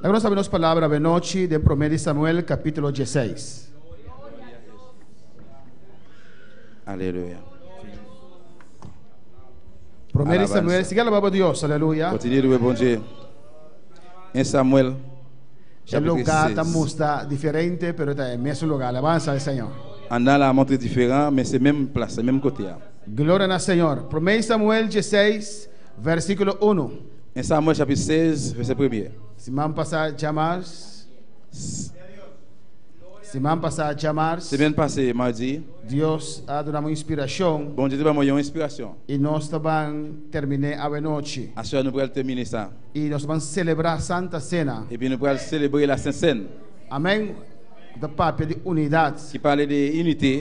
Laga nos habri nos palabra avenochi den Promé di Samuel capítulo 16. Aleluya. Promé di Alabanza. Samuel, sigui alabá bo Dios, aleluya. Continue louer bon Dieu. 1 Samuel E chapitre lugar ta 16. mustra diferente, pero ta e mesun lugar. Alabanza al Señor. Andan la montre diferan, men se menm plas, se menm kote a. Gloria na Señor. Promé Samuel 16, versículo 1. 1 Samuel chapitre 16, vèsè premye. Siman pasá djamars. Siman pasá djamars. Semèn pase madi. Dios a duna mi un inspirashon. Bondye te ban mwen yon enspirasyon. I nos ta ban termin'é awenochi. Aswè a nou pral tèmine sa. I nos ta ban selebrá Santa Sena. Epi nou pral selebre la Sen Sèn. Amèn. Ku ta papia di unidat. Ki pale de inite.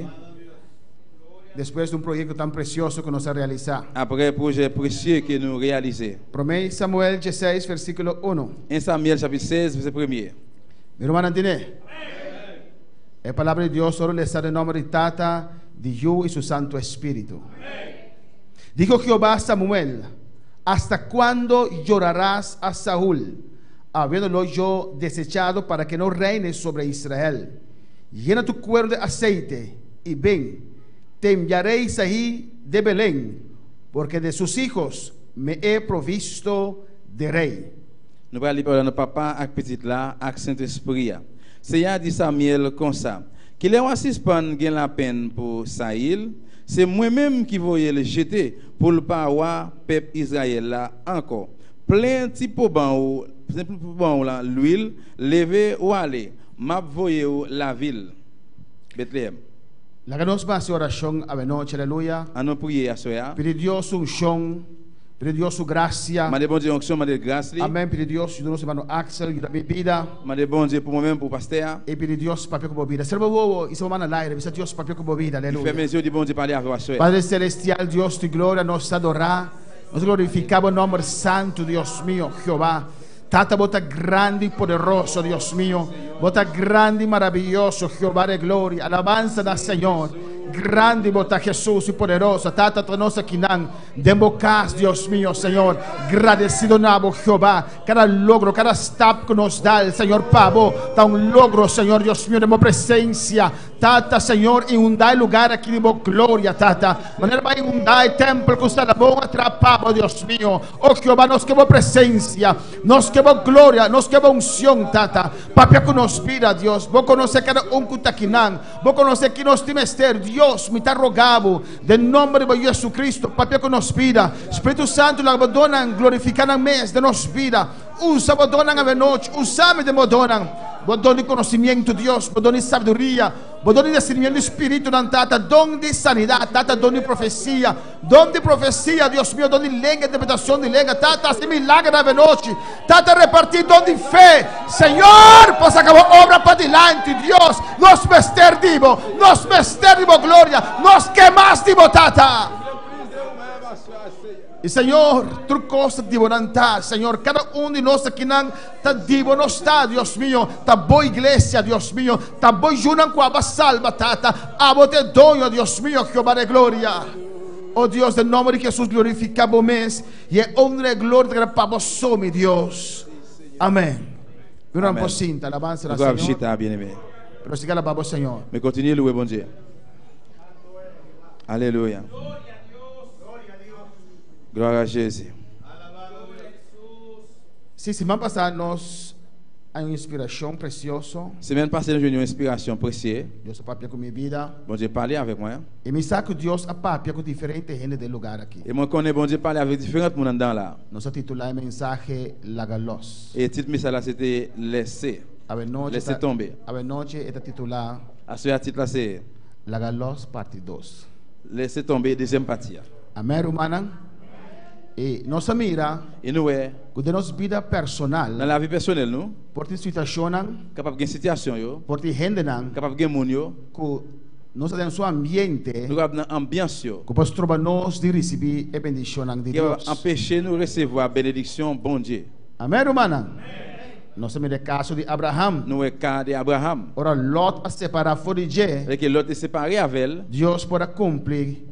Despues di un proyekto tan presioso ku nos a realisá. Apre pwojè presye ke nou reyalize. Promé Samuel dieseis versíkulo unu. 1 Samuel chapit 16 vèsè premye. Mi rumannan tine? E palabra di Dios ora lesa den nòmber di Tata, di Yu i su Santu Espíritu. Dijo Jehová a Samuel, Hasta cuándo llorarás a Saúl, habiéndolo yo desechado para que no reine sobre Israel? Llena tu cuerno de aceite y ven, te enviaré Isaí de Belén, porque de sus hijos me he provisto de rey. Nou pral li pawòl la nan Papa ak Pitit la ak Sentespri a. Senyè a di Samyèl konsa, Kilè w a sispann gen lapenn pou Sayil? Se mwen menm ki voye l jete pou l pa wa pèp Izrayèl la ankò. Plen ti poban ou poban w lan luil, leve ou ale, m ap voye w lavil. Betleyèm. Laga nos basa e orashon awenochi, aleluya. An nou priye aswè a. Pidi Dios su unshon, pidi Dios su grasia. Mande Bondye onksyon, mande l gras li. Amen, pidi Dios yuda nos hermano Axel, yuda mi bida. Mande Bondye pou mwen menm, pou pastè a. I pidi Dios papia ku bo bida. Sera bo wowo i sera bo man al aire, bisa Dios papia ku bo bida, I aleluya. fèmen zio di Bondye pale avè w aswè a. Padre Celestial, Dios di gloria, nos ta adorá, nos ta glorifiká bo nòmber santu, Dios mio, Jehová. Tata bo ta grandi y poderoso, Dios mío. Bo ta grandi y maravilloso, Jehová de gloria. Alabanza na Señor. Grandi bo ta Jesús y poderoso. Tata ta nos akinan den bo cas, Dios mío, Señor. Gradecido na bo, Jehová. Cada logro, cada stap cu nos dal, Señor, pa bo, ta un logro, Señor, Dios mío, den bo presencia. Tata, Señor, inundá e lugar aki di bo gloria, Tata. Manera bo a inundá e tempel ku Salomon a traha pa bo, Dios mio. O Jehová, nos ke bo presensia, nos ke bo gloria, nos ke bo unsion, Tata. Papia ku nos bida, Dios. Bo konosé kada un ku ta akinan. Bo konosé ki nos tin mester. Dios, mi ta roga bo, den nomber di bo Jesucristo, papia ku nos bida. Spiritu Santu, laga bo donnan glorifiká nan mes den nos bida. Usa bo donnan avenochi, usa mi den bo donnan. Bo don di konosimientu, Dios, bo don di sabiduria, bo don di disernimientu di spiritunan, Tata, don di sanidat, Tata, don di profesia, don di profesia, Dios mio, don di lenga, interpretashon di lenga, Tata, hasi milagernan avenochi, Tata, repartí don di fe, Señor, pa saka bo obra padilanti, Dios, nos mester di bo, nos mester di bo gloria, nos ke mas di bo, Tata. I Señor, tur kos ta di bo nan ta, Señor, kada un di nos akinan ta di bo nos ta, Dios mio, ta bo iglesia, Dios mio, ta bo yunan ku abo a salba, Tata, abo ta e doño, Dios mio, Jehová de gloria. O Dios, den nomber di Jesus glorifica bo mes, i e honra i e gloria ta keda pa bo so, mi Dios. Amen. Mi ruman por sinta, alabansa na Señor. Pero sigui alaba bo Señor. Mi continue loe bon dje. Aleluya. Gloria a Jezi. Sí, siman pasá nos a un inspirashon presioso. Semen pase nou jwenn yon inspirasyon presye. Dios a papia ku mi bida. Bondye pale avèk mwen. I mi sa ku Dios a papia ku diferente hende den lugar aki. I mwen konnen Bondye pale avèk diferant moun anndan la. Nos a titulá e mensahe Laga Los. E tit mesaj la se te Lese. Awenochi Lese ta, tonbe. awenochi e ta titulá. Aswe a tit la se. Laga Los parti dos. Lese tonbe dezyèm pati a. Amèn rumannan. I nos a mira. I nou wè. Ku den nos bida personal. Nan lavi pèsonèl nou. Por tin situashonnan. Kapab gen sitiasyon yo. Por tin hendenan. Kapab gen moun yo. Ku nos ta den su ambiente. Nou kapab nan anbyans yo. Ku por stroba nos di risibí e bendishonnan di Dios. Ki kapab anpeche nou resevwa benediksyon Bondye. Amèn rumannan. Nos a mira e kaso di Abraham. Nou wè ka di Abraham. Ora Lòt a separá for di dje. Lè ke Lòt te separe avè l. Dios por a kumpli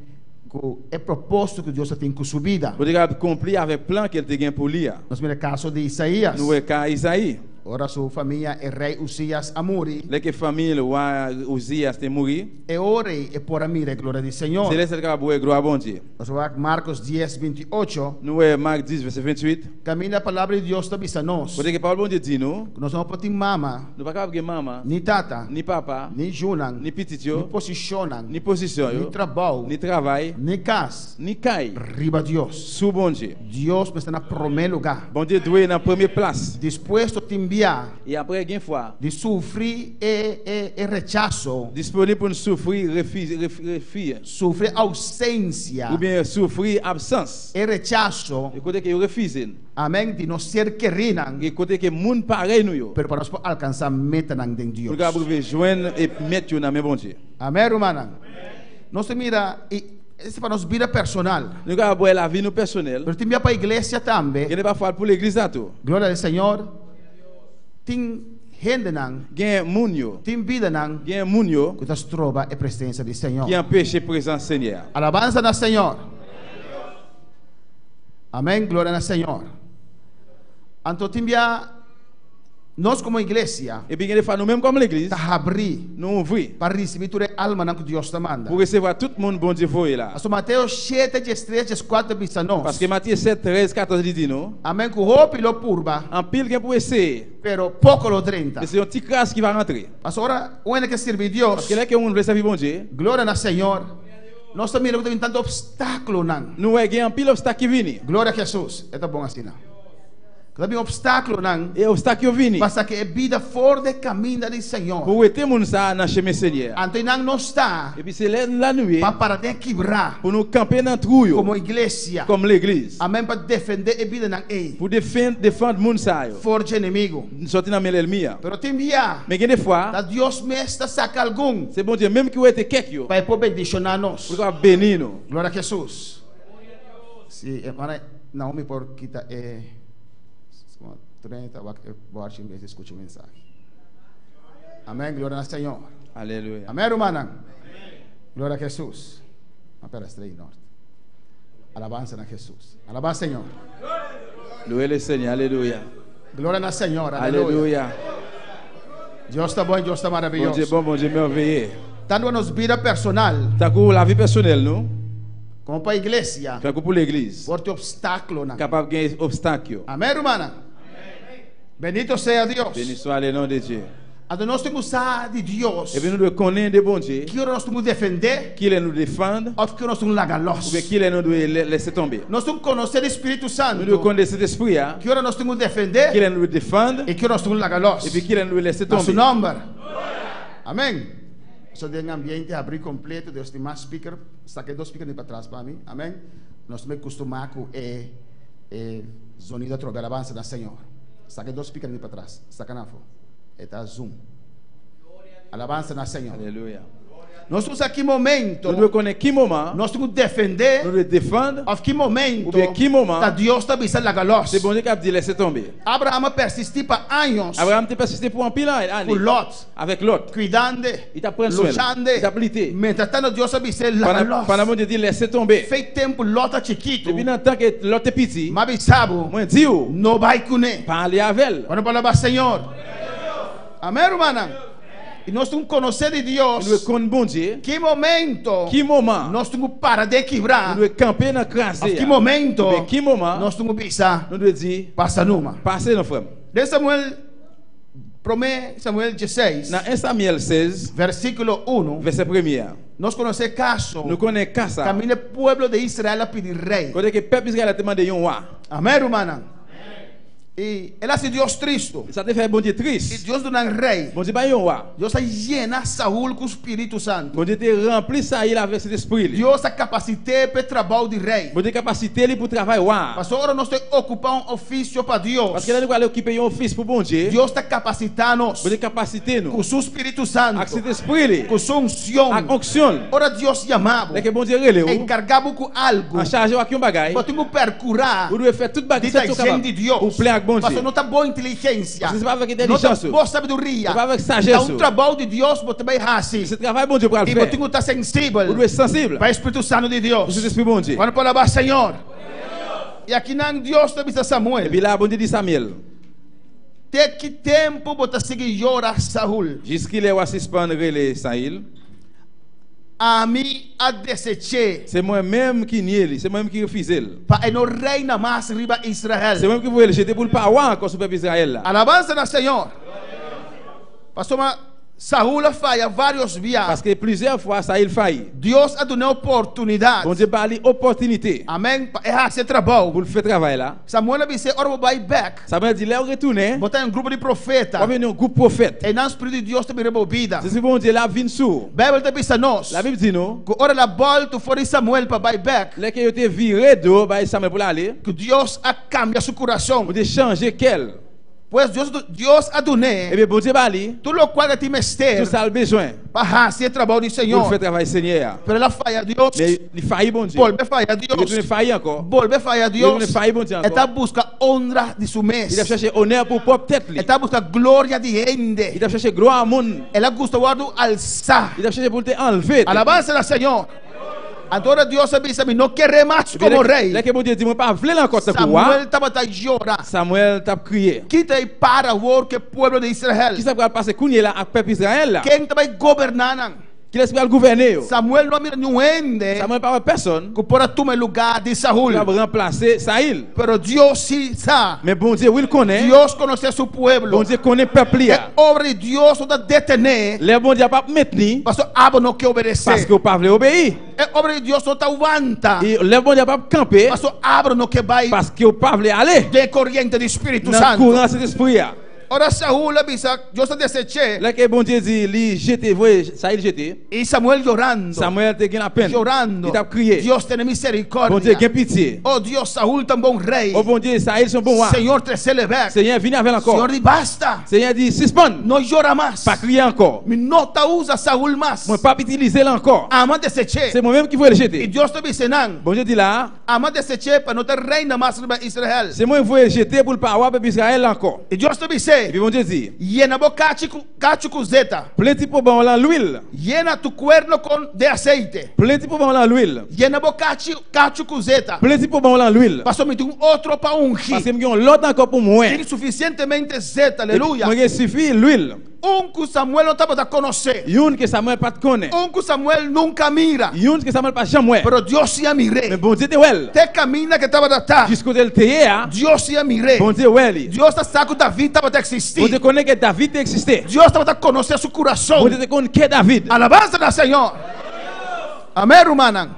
ku e propósito ku Dios a tin ku su bida. Bo te kapab kumpli avèk plan ke l te gen pou li a. Nos mira e kaso di Isaías. Nou wè ka Isaí. Ora su famia e rei Uzias a muri. Lè ke fanmi l wa Uzias te muri. E ora ei e por a mira e gloria di Señor. Se lè sel kapab wè glwa Bondye. Nos a wak Marcos dies, binti ocho. Nou wè Mak 10 vèsè 28. Kaminda palabra di Dios ta bisa nos. Kote ke pawòl Bondye di nou. Ku nos no por tin mama. Nou pa kapab gen mama. Ni tata. Ni papa. Ni yunan. Ni pitit yo. Ni posishonnan. Ni posishon yo. Ni trabou. Ni travay. Ni kas. Ni kay. Riba Dios. Su Bondye. Dios mester na promé lugá. Bondye dwe nan premye plas. Dispuesto tin bia. I apre gen fwa. Di sufri e e e rechaso. Disponib pou n soufri refi refi. Sufri ausensia. Oubyen soufri absans. E rechaso. E kote ke yo refize n. Amen di nos ser kerinan. E kote ke moun parèy nou yo. Pero pa nos por alkansá metanan den Dios. Pou n kapab rive jwenn e mèt yo nan men Bondye. Amen rumannan. Nos ta mira i esta pa nos bida personal. Nou kapab wè lavi nou pèsonèl. Pero tin bia pa iglesia tambe. Gen de pafwa pou legliz la tou. Gloria al Señor. Tin hendenan. Gen moun yo. Tin bidanan. Gen moun yo. Ku ta stroba e presensia di Señor. Ki anpeche prezans Senyè a. Alabansa na Señor. Amén, gloria na Señor. Anto tin bia nos komo iglesia. Epi gen de fwa nou menm kòm legliz. Ta habrí. Nou ouvri. Pa risibí tur e almanan ku Dios ta manda. Pou resevwa tout moun Bondye voye la. Pasobra Mateo shete, diestres, dieskuater ta bisa nos. Paske Matye 7, 13, 14 li di nou. Amén, ku hopi lo purba. Anpil gen pou eseye. Pero poko lo drenta. Men se yon ti kras ki va rantre. Pasobra ora un hende ke sirbi Dios. Paske lè ke yon moun vle sèvi Bondye. Gloria na Señor. Nos ta mira ku ta bin tantu obstákulonan. Nou wè gen anpil obstak ki vini. Gloria a Hesus. E ta bon asina. Ku ta bin obstákulonan. E obstak yo vini. Pa saka e bida for di e kaminda di Señor. Pou wete moun sa a nan chemen Senyè a. Anto einan nos ta. Epi se lè la nou ye. Pa para den kibrá. Pou nou kanpe nan twou yo. Komo iglesia. Kòm legliz. Amèn pa defendé e bidanan ei. Pou defend defand moun sa yo. For dje enemigu. Sòti nan men lèlmi a. Pero tin bia. Men gen de fwa. Ta Dios mes ta saka algun. Se Bondye menm ki wete kèk yo. Pa e por bendishoná nos. Pou l kapab beni nou. Gloria a Hesus. Si hermana Naomi por kita e 30 wak e borchi en bes di skucha e mensahe. Amén, gloria na Señor. Aleluya. Amén, rumannan. Gloria a Hesus. Ma pera estrella norte. Alabanza na Hesus. Alabá Señor. Duele Señor, aleluya. Gloria na Señor, aleluya. Aleluya. Dios ta bon, Dios ta Bondye maravilloso. bon, Bondye mèveye. Tanto nos bida personal Tankou lavi pèsonèl nou, como pa iglesia, tankou pou legliz, por tin obstáculonan. kapab gen obstak yo. Amén, hermana. Bendito sea Dios. Beni swa le non de Dye. Anto nos tin ku sa di Dios. Epi nou dwe konnen de Bondye. Ki ora nos tin ku defendé. Ki lè nou defann. Òf ki ora nos tin ku laga lòs. Oubyen ki lè nou dwe lese tonbe. Nos tin ku konosé di Spiritu Santu. Nou dwe konnen de Sentespri a. Ki ora nos tin ku defendé. Ki lè nou dwe defann. I ki ora nos tin ku laga lòs. Epi ki lè nou dwe lese tonbe. Na su nòmber. Amèn. So den ambiente habrí kompleto, Dios tin mas speaker. Saka e dos speaker di patras pa mi. Amèn. Nos ta kustumá ku e e zonido atrobe. Alabansa na Señor. Saka e dos speaker di patras. Saka nan afó. E ta zoom. Alabansa na Señor. Aleluya. Nos usa ki momento. Nou dwe konnen ki moman. Nos tin ku defendé. Nou dwe defann. Òf ki momento. Oubyen ki moman. Ta Dios ta bisa laga lòs. Se Bondye kap di lese tonbe. Abraham a pèsisti pa años. Abraham te pèsiste pou anpil ane. Ku Lòt. Avèk Lòt. Kuidande. Li tap pran swen l. Luchande. Li tap lite. Mientrastanto Dios a bis'é laga lòs. Pandan Bondye di lese tonbe. Fei tempu Lòt a chikitu. Depi nan tan ke Lòt te piti. M'a bisa bo. Mwen di ou. No bai kuné. Pa ale avè l. Bueno pa alabá Señor. Amén, rumannan. I nos tin ku konosé di Dios. Nou dwe konn Bondye. Ki momento. Ki moman. Nos tin ku para den kibrá. Nou dwe kanpe nan kraze a. Òf ki momento. Oubyen ki moman. Nos tin ku bisa. Nou dwe di. Pasa numa. Pase non frè m. Den Samuel, promé Samuel 16. Nan 1 Samyèl 16. Versíkulo unu. Vèsè premye a. Nos konosé kaso. Nou konnen ka sa. Kaminda e pueblo di Israel a pidi rei. Kote ke pèp Israel la te mande yon wa. Amén, rumannan. I el hasi Dios tristu. Sa te fè Bondye tris. I Dios duna un rei. Bondye bay yon wa. Dios a yena Saul ku spiritu santu. Bondye te ranpli Sayil avèk Sentespri li. Dios a kapasit'é p'e trabou di rei. Bondye kapasite li pou travay wa a. Pasobra ora nos ta okupá un ofisio pa Dios. Paske lè nou pral okipe yon ofis pou Bondye. Dios ta kapasitá nos. Bondye kapasite nou. Ku su spiritu santu. Ak Sentespri li. Ku su unsion. Ak onksyon l. Ora Dios yama bo. Lè ke Bondye rele ou. Enkargá bo ku algu. Anchaje w ak yon bagay. Bo tin ku perkurá. Ou dwe fè tout bagay. Di ta jen di Dios. Ou plen ak Bondye. Pasobra no ta bo inteligensia. Paske se pa avèk No ta entelijans ou. bo sabiduria. Se pa avèk sajès Ta ou. un trabou di Dios bo ta bai hasi. Se travay Bondye pral I bo fè. tin ku ta sensibel. Ou dwe sansib. Pa e Spiritu Santu di Dios. Pou Sentespri Bondye. Wano por alabá Señor. I akinan Dios ta bisa Samuel. Epi la Bondye di Samyèl. Te ki tempu bo ta sigui yora Saul? Jis kilè wa sispann rele Sayil? Ami a desech'é. Se mwen menm ki nye li, se mwen menm ki refize l. Pa e no reina mas riba Israel. Se mwen menm ki voye l jete pou l pa wa ankò sou pèp Izrayèl la. Alabansa na Señor. Pasobra Saul a faya vários bia. Paske plizyè fwa Sayil fayi. Dios a dun'é oportunidat. Bondye ba li opòtinite. Amèn, pa e hasi e trabou. Pou l fè travay la. Samuel a bis'é, Ora bo bai bèk. Samuel di, Lè ou retounen. Bo ta den un grupo di profeta. W ap jwenn yon gwoup pwofèt. Einan spiritu di Dios ta bin riba bo bida. Lespri Bondye la ap vin sou ou. Beibel ta bisa nos. Labib di nou. Ku ora el a bòltu for di Samuel pa bai bèk. Lè ke yo te vire do bay Samuel pou l ale. Ku Dios a kambia su kurason. Bondye chanje kè l. Pues Dios Dios a dun'é. Ebyen Bondye ba li. Tur lokual e tin mester. Tur sa l bezwen. Pa hasi e trabou di Señor. Pou l fè travay Senyè a. Pero el a faya Dios. Men li fayi Bondye. Bolbe faya Dios. Li retounen fayi ankò. Bolbe faya Dios. Li retounen fayi Bondye ankò. E ta buska onra di su mes. Li tap chache onè pou pwòp tèt li. E ta buska gloria di hende. Li tap chache glwa moun. El a gusta wòrdu alsá. Li tap chache pou l te anlve. Alabansa na Señor. Anto ora Dios a bisa, Mi no ker'é mas komo rei. Lè ke Bondye di, Mwen pa vle l ankò tankou wa. Samuel tabata yora. Samuel t ap kriye. Ki ta e para awor ku e pueblo di Israel? Kisa pral pase kounyela ak pèp Israel la? Ken ta bai goberná nan? Kilès ki pral gouvène yo? Samuel no a mira niun hende. Samuel pa wè pèsonn. Ku por a tuma e lugá di Saul. Ki ap ranplase Sayil. Pero Dios sí sa. Men Bondye wi l konnen. Dios konosé su pueblo. Bondye konnen pèp li a. E obra di Dios no ta detené. Lè Bondye ap ap mentni. Pasobra abo no ke obedesé. Paske ou pa vle obeyi. E obra di Dios no ta wanta. I lè Bondye ap ap kanpe. Pasobra abo no ke bai. Paske ou pa vle ale. Den e koriente di Spiritu Santu. Nan kouran Sentespri a. Ora Saul a bisa, Dios a desech'é. Lè ke Bondye di li jete, voye Sayil jete. I Samuel yorando. Samuel te gen lapenn. Yorando. Li tap kriye. Dios tene misericordia. Bondye gen pitye. Oh Dios, Saul ta un bon rey. Oh Bondye, Sayil se yon bon wa. Señor tresele bek. Senyè vini avè l ankò. Señor di basta. Senyè di sispann. No yora mas. Pa kriye ankò. Mi no ta usa Saul mas. Mwen pap itilize l ankò. Ama desech'é. Se mwen menm ki voye l jete. I Dios ta bisa nan. Bondye di la a. Ama desech'é pa no ta reina mas riba Israel. Se mwen voye jete pou l pa wa pèp Israel la ankò. I Dios ta bis'é. Epi Bondye di. Yena bo kachi ku kachu ku zeta. Plen ti poban w lan lwil. Yena tu kuerno kon de aseite. Plen ti poban w lan lwil. Yena bo kachi kachu ku zeta. Plen ti poban w lan lwil. Pasobra mi tin un otro pa ungi. Paske m gen yon lòt ankò pou m wen. Tin sufisientemente zeta, aleluya. Mwen gen sifi lwil. Un ku Samuel no tabata konosé. Youn ke Samuel pa t konnen. Un ku Samuel nunka a mira. Youn ke Samuel pa janm wè. Pero Dios sí a mir'é. Men Bondye te wè l. Te kaminda ku e tabata ta. Jis kote l te ye a. Dios sí a mir'é. Bondye wè li. Dios ta sa ku David tabata eksistí. Bondye konnen ke David te eksiste. Dios tabata konosé su kurason. Bondye te konn kè David. Alabansa na Señor. Amén, rumannan.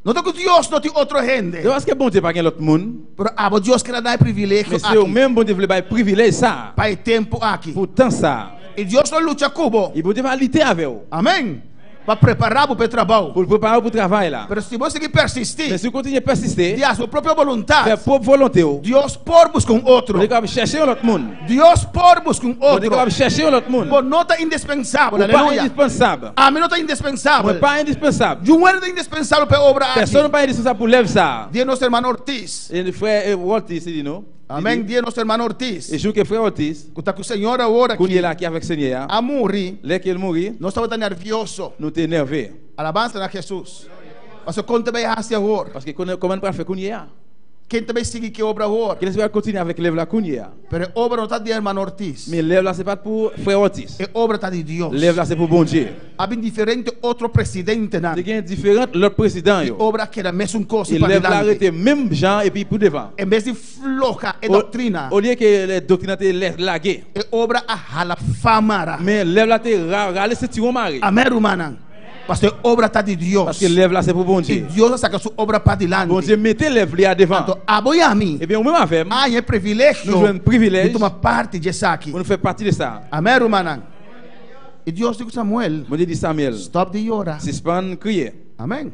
No ta ku Dios no tin otro hende. No paske Bondye pa gen lòt moun. Pero abo Dios ker a da e privilegio Men se ou aki. menm Bondye vle bay privilèj sa a. Pa e tempu aki. Pou tan sa a. I Dios lo lucha ku bo. I Bondye va lite avè ou. Amen. Pa prepara bo pa e trabou. Pou l prepare ou pou travay la. Pero si bo sigui persisti. Men si ou kontinye pèsiste. Di hasi bo propio boluntat. Fè pwòp volonte ou. Dios por buska un otro. Bondye kapab chèche yon lòt moun. Dios por buska un otro. Bondye kapab chèche yon lòt moun. Bo no ta indispensabel. Ou pa Aleluya. endispansab. Ami no ta indispensabel. Mwen pa endispensab. Yu hende ta indispensabel pa e obra aki. Pèsonn pa endispensab pou lèv sa a. Di nos hermano Ortiz. E frè Ortiz li di nou. Amèn. Di nos hermano Ortiz. E jou ke frè Ortiz. Ku ta ku Señor awor aki. Kounye la ki avèk Senyè a. A muri. Lè ke l muri. Nos tabata nèrvioso. Nou te nève. Alabansa na Hesus. Pasobra kon ta bai hasi awor? Paske kòman nou pral fè kounye a? Ken ta bai sigui ki obra awor? Kilès ki pral kontinye avèk lèv la kounye a? Pero e obra no ta di hermano Ortiz. Men lèv la se pa t pou frè Ortiz. E obra ta di Dios. Lèv la se pou Bondye. A bin diferente otro presidentenan. Te gen diferant lòt prezidan yo. E obra a keda mesun kos i pa E lèv la dilanti. rete menm jan epi pou devan. En bes di floha e doktrina. Olye ke doktrina te lage. E obra a hala famara. Men lèv la te rale sentiwon mare. Amen rumannan. Pasobra e obra ta di Dios. Paske lèv la se pou Bondye. I Dios a saka su obra padilanti. Bondye mete lèv li a devan. Anto abo i ami. Ebyen ou menm avè m. A haña e privilegio. Nou jwenn privilèj. Di tuma parti dje esaki. Pou nou fè pati de sa. Amèn rumannan. I Dios di ku Samuel. Bondye di Samuel. Stòp di yora. Sispann kriye. Amèn.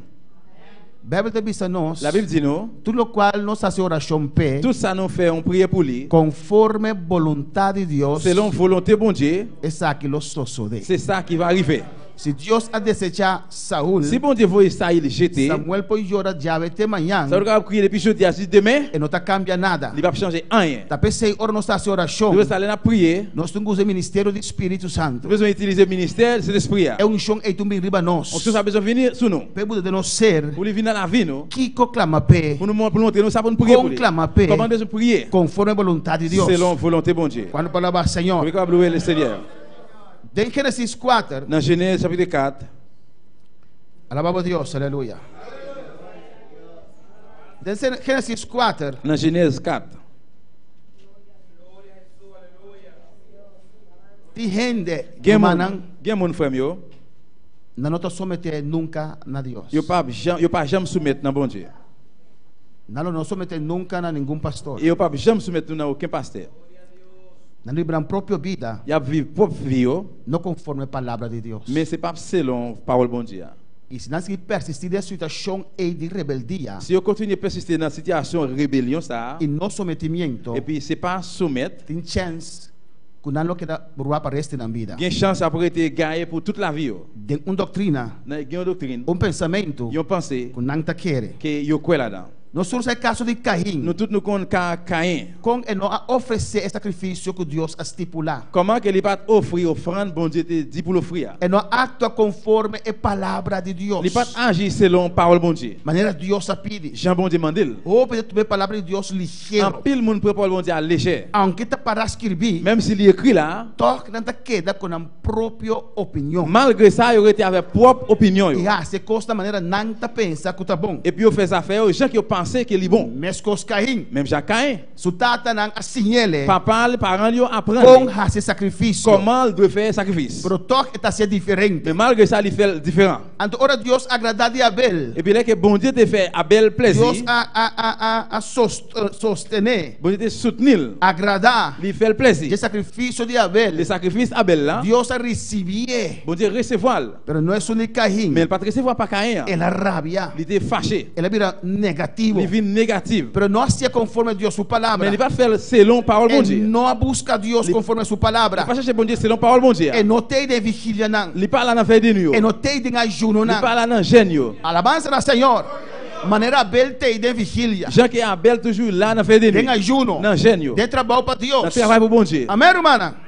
Beibel ta bisa nos. Labib di nou. Tur lokual nos hasi orashon p'e. Tout sa nou fè yon priyè pou li. Konforme boluntat di Dios. Selon volonte Bondye. Esaki lo sosodé. Se sa ki va rive. Si Dios a desechá Saul. Si Bondye voye Sayil jete. Samuel por yora djawe te mañan. Saul kapab kriye depi jodi a jis demen. E no ta kambia nada. Li pap chanje anyen. Ta p'esei ora nos ta hasi orashon. Dor sa lè nap priye. Nos tin ku usa e ministerio di Spiritu Santu. Nou bezwen itilize ministè Sentespri a. E unshon ei tin bin riba nos. Unshon sa bezwen vini sou nou. P'e buta den nos ser. Pou li vini nan lavi nou. Kiko klama p'e. Pou nou pou nou montre nou sa pou nou priye pou Kon li. klama p'e. Kòman nou bezwen priye. Konforme boluntat di Dios. Selon volonte Bondye. Kuantu pa alabá Señor. Konbyen kapab louwe le Senyè. Den Génesis 4. Nan Génesis chapitre 4. Alabá bo Dios, aleluya. Den Génesis 4. Nan Génesis 4. Tin hende, Gen moun, rumannan, gen moun frè m yo, nan no ta someté nunka na Dios. yo pap janm, yo pa janm soumèt nan Bondye. Nan lo no someté nunka na ningun pastor. E yo pap janm soumèt nou nan oken pastè. Nan viba nan propio bida. Y ap viv pwòp vi yo. No konforme palabra di Dios. Men se pap selon pawòl Bondye a. I si nan sigui persistí den e situashon ei di rebeldia. Si yo kontinye pèsiste nan sitiyasyon rebelyon sa a. I no sometimiento. Epi se pa soumèt. Tin chèns ku nan lo keda bruá pa resti nan bida. Gen chans y ap rete gaye pou tout lavi yo. Den un doktrina. Nan gen yon doktrin. Un pensamentu. Yon panse. Ku nan ta kere. Ke yo kwè ladan. Nos tur sa e kaso di Kain. Nou tout nou konn ka Kain. Kon e no a ofresé e sakrifisio ku Dios a stipulá. Kòman ke li pa t ofri ofrann Bondye te di pou l ofri a. E no a aktua konforme e palabra di Dios. Li pa t aji selon pawòl Bondye. Manera Dios a pidi. Jan Bondye mande l. Hopi ta tuma e palabra di Dios ligero. Anpil moun pran pawòl Bondye a lejè. Aunke ta pará skirbí. Menm si li ekri la. Tòg nan ta keda ku nan propio opinion. Malgre sa, yo rete avèk pwòp opinyon yo. I hasi e kos na manera nan ta pensa ku ta bon. Epi yo fè zafè yo jan ke yo panse ke li bon. Meskos Kain. Menm jan Kain. Su tatanan a siñ'el. Papa l, paran l yo aprann li. Kon hasi sakrifisio. Kòman l dwe fè sakrifis. Pero tòg e ta hasié diferente. Men malgre sa, li fè l diferan. Anto ora Dios agradá di Abel. Epi lè ke Bondye te fè Abel plezi. Dios a a a a a sostené. Bondye te soutni l. Agradá. Li fè l plezi. Dje sakrifisio di Abel. De sakrifis Abel la. Dios a risibié. Bondye resevwa l. Pero no esun di Kain. Men l pa t resevwa pa Kain an. El a rabia. Li te fache. El a bira negativo. Li vin negativ. Pero no hasié konforme Dios su palabra. Men li pa t fè l selon pawòl Bondye. E no a buska Dios konforme su palabra. Li pa chèche Bondye selon pawòl Bondye a. E no t'ei den vigilianan. Li pa la nan vèy de nwi yo. E no t'ei den ayunonan. Li pa la nan jèn yo. Alabansa na Señor. Manera Abel t'ei den vigilia. Jan ke Abel toujou la nan vèy de nwi. Den ayuno. Nan jèn yo. Den trabou pa Dios. Nan travay pou Bondye. Amen, rumannan.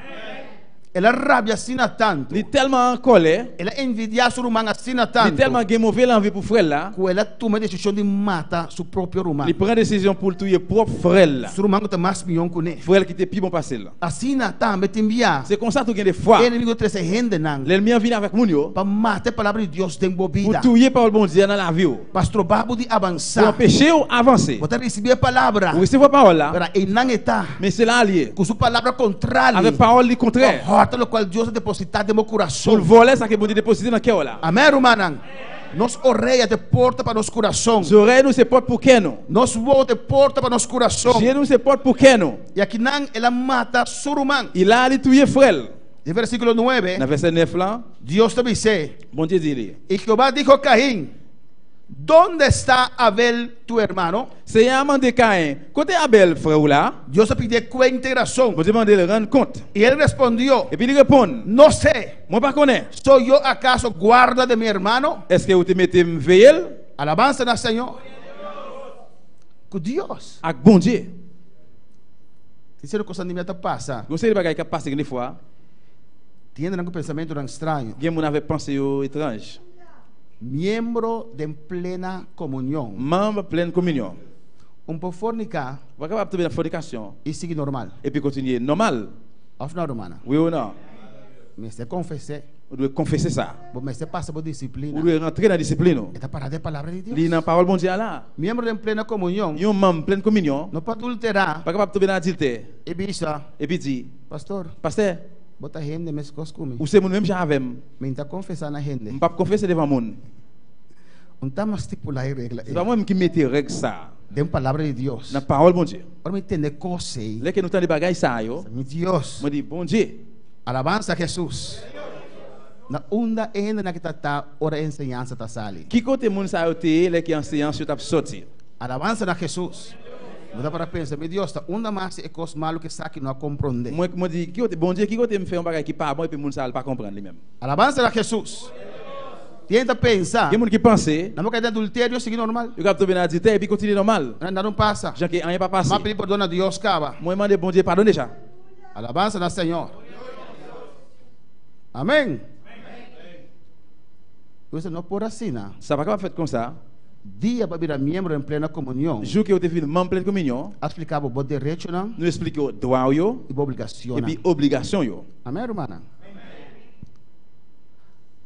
El a rabia asina tantu. Li tèlman an kòlè. El a envidiá su ruman asina tantu. Li tèlman gen move lanvi pou frè l la. Ku el a tuma e desishon di mata su propio ruman. Li pran desizyon pou l touye pwòp frè l la. Su ruman ku ta mas mion kuné. Frè l ki te pi bon pase l. Asina tambe tin bia. Se konsa tou gen de fwa. E enemigu ta trese hendenan. Lènmi an vini avèk moun yo. Pa mata e palabra di Dios den bo bida. Pou touye pawòl Bondye a nan lavi w. Pa stroba bo di avansá. Pou anpeche w avanse. Bo ta risibí e palabra. Ou resevwa pawòl la. Pero einan e ta. Men se la li ye. Ku su palabra kontrali. Avèk pawòl li kontrè. Pa hòrta lokual Dios a depositá den bo kurason. Pou l vòlè sa ke Bondye deposite nan kè w la. Amèn, rumannan. Nos orea ta e porta pa nos kurason. Zorèy nou se pòt pou kè nou. Nos wowo ta e porta pa nos kurason. Je nou se pòt pou kè nou. I akinan el a mata su ruman. I la li touye frè l. Den versíkulo nuebe. Nan vèsè 9 la. Dios ta bis'é. Bondye di li. I Jehová dijo Kain, Donde sta Abel tu hermano? Senyè a mande Kayen, Kote Abèl, frè ou la? Dios a pidié kuenta i rason. Bondye mande l rann kont. I el respondió. Epi li reponn. No sé. Mwen pa konnen. Soy yo akaso guarda de mi hermano? Èske ou te mete m veye l? Alabansa na Señor. Ku Dios. Ak Bondye. Tin sierto kosnan di mi a ta pasa. Gen yon seri bagay k ap pase gen de fwa. Tin hendenan ku pensamentunan straño. Gen moun avèk panse yo etranj. Miembro den plena komunion. Manb plen kominyon. Un por forniká. Ou pa kapab tonbe nan fònikasyon. I sigui normal. Epi kontinye nòmal. Òf nò, rumannan? Wi ou non? Mester konfes'é. Ou dwe konfese sa. Bo mester pasa bo disiplina. Ou dwe rantre nan disiplin ou. E ta para den palabra di Dios. Li nan pawòl Bondye a la. Miembro den plena komunion. Yon manm plen kominyon. No por adulterá. Pa kapab tonbe nan adiltè. I bisa. Epi di. Pastor. Pastè. Bo ta hende meskos ku mi. Ou se moun menm jan avè m. Mi n'ta konfesá na hende. M pap konfese devan moun. Un ta mas stipulá e regla ei. Se pa mwen menm ki mete règ sa a. Den palabra di Dios. Nan pawòl Bondye. Ora mi tende kos ei. Lè ke nou tande bagay sa yo. Mi Dios. Mwen di, Bondye. Alabansa Hesus. Na unda e hendenan ki ta ta ora e enseñansa ta sali? Ki kote moun sa yo te ye lè ke anseyans yo tap soti? Alabansa na Hesus. Bo ta para pensa, Mi Dios, ta unda mas e kos malu ku esaki no a komprondé? Mwen mwen di, Ki kote, Bondye, ki kote m fè yon bagay ki pa bon epi moun sa a l pa konprann li menm? Alabansa na Hesus! Tin hende ta pensa. Gen moun ki panse. Nan bo kai den adulterio sigui normal. Yo kab tonbe nan adiltè epi kontinye nòmal. Nada no pasa. Jan ke anyen pa pase. M'a pidi pordon na Dios kaba. Mwen mande Bondye padon deja. Alabansa na Señor. Amen. Pues no por asina. Sa pa kapab fèt konsa. Dia bo a bira miembro den Plena Komunion. Jou ke ou te vin manm Plena Kominyon. A splika bo bo derechonan. Nou esplike ou dwa ou yo. I bo obligacionnan. Epi obligasyon yo. Amen rumannan.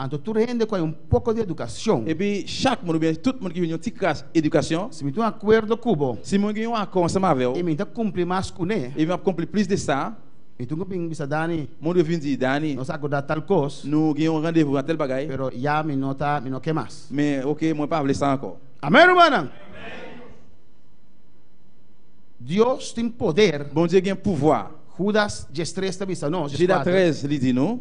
Anto tur hende ku hay un poko di edukashon. Epi chak moun oubyen tout moun ki jwenn yon ti kras edukasyon. Si mi tin un akuerdo ku bo. Si mwen gen yon akò ansanm avè w. I mi ta kumpli mas kuné. Epi m ap konpli plis de sa. Mi tin ku bin bisa Dani. Mwen dwe vin di Dani. Nos a akordá tal kos. Nou gen yon randevou nan tèl bagay. Pero ya mi no ta, mi no ke mas. Men oke, mwen pa vle sa ankò. Amèn rumannan. Dios tin poder. Bondye gen pouvwa. Judas 13 ta bisa nos, Jida 14. 13 li di nou.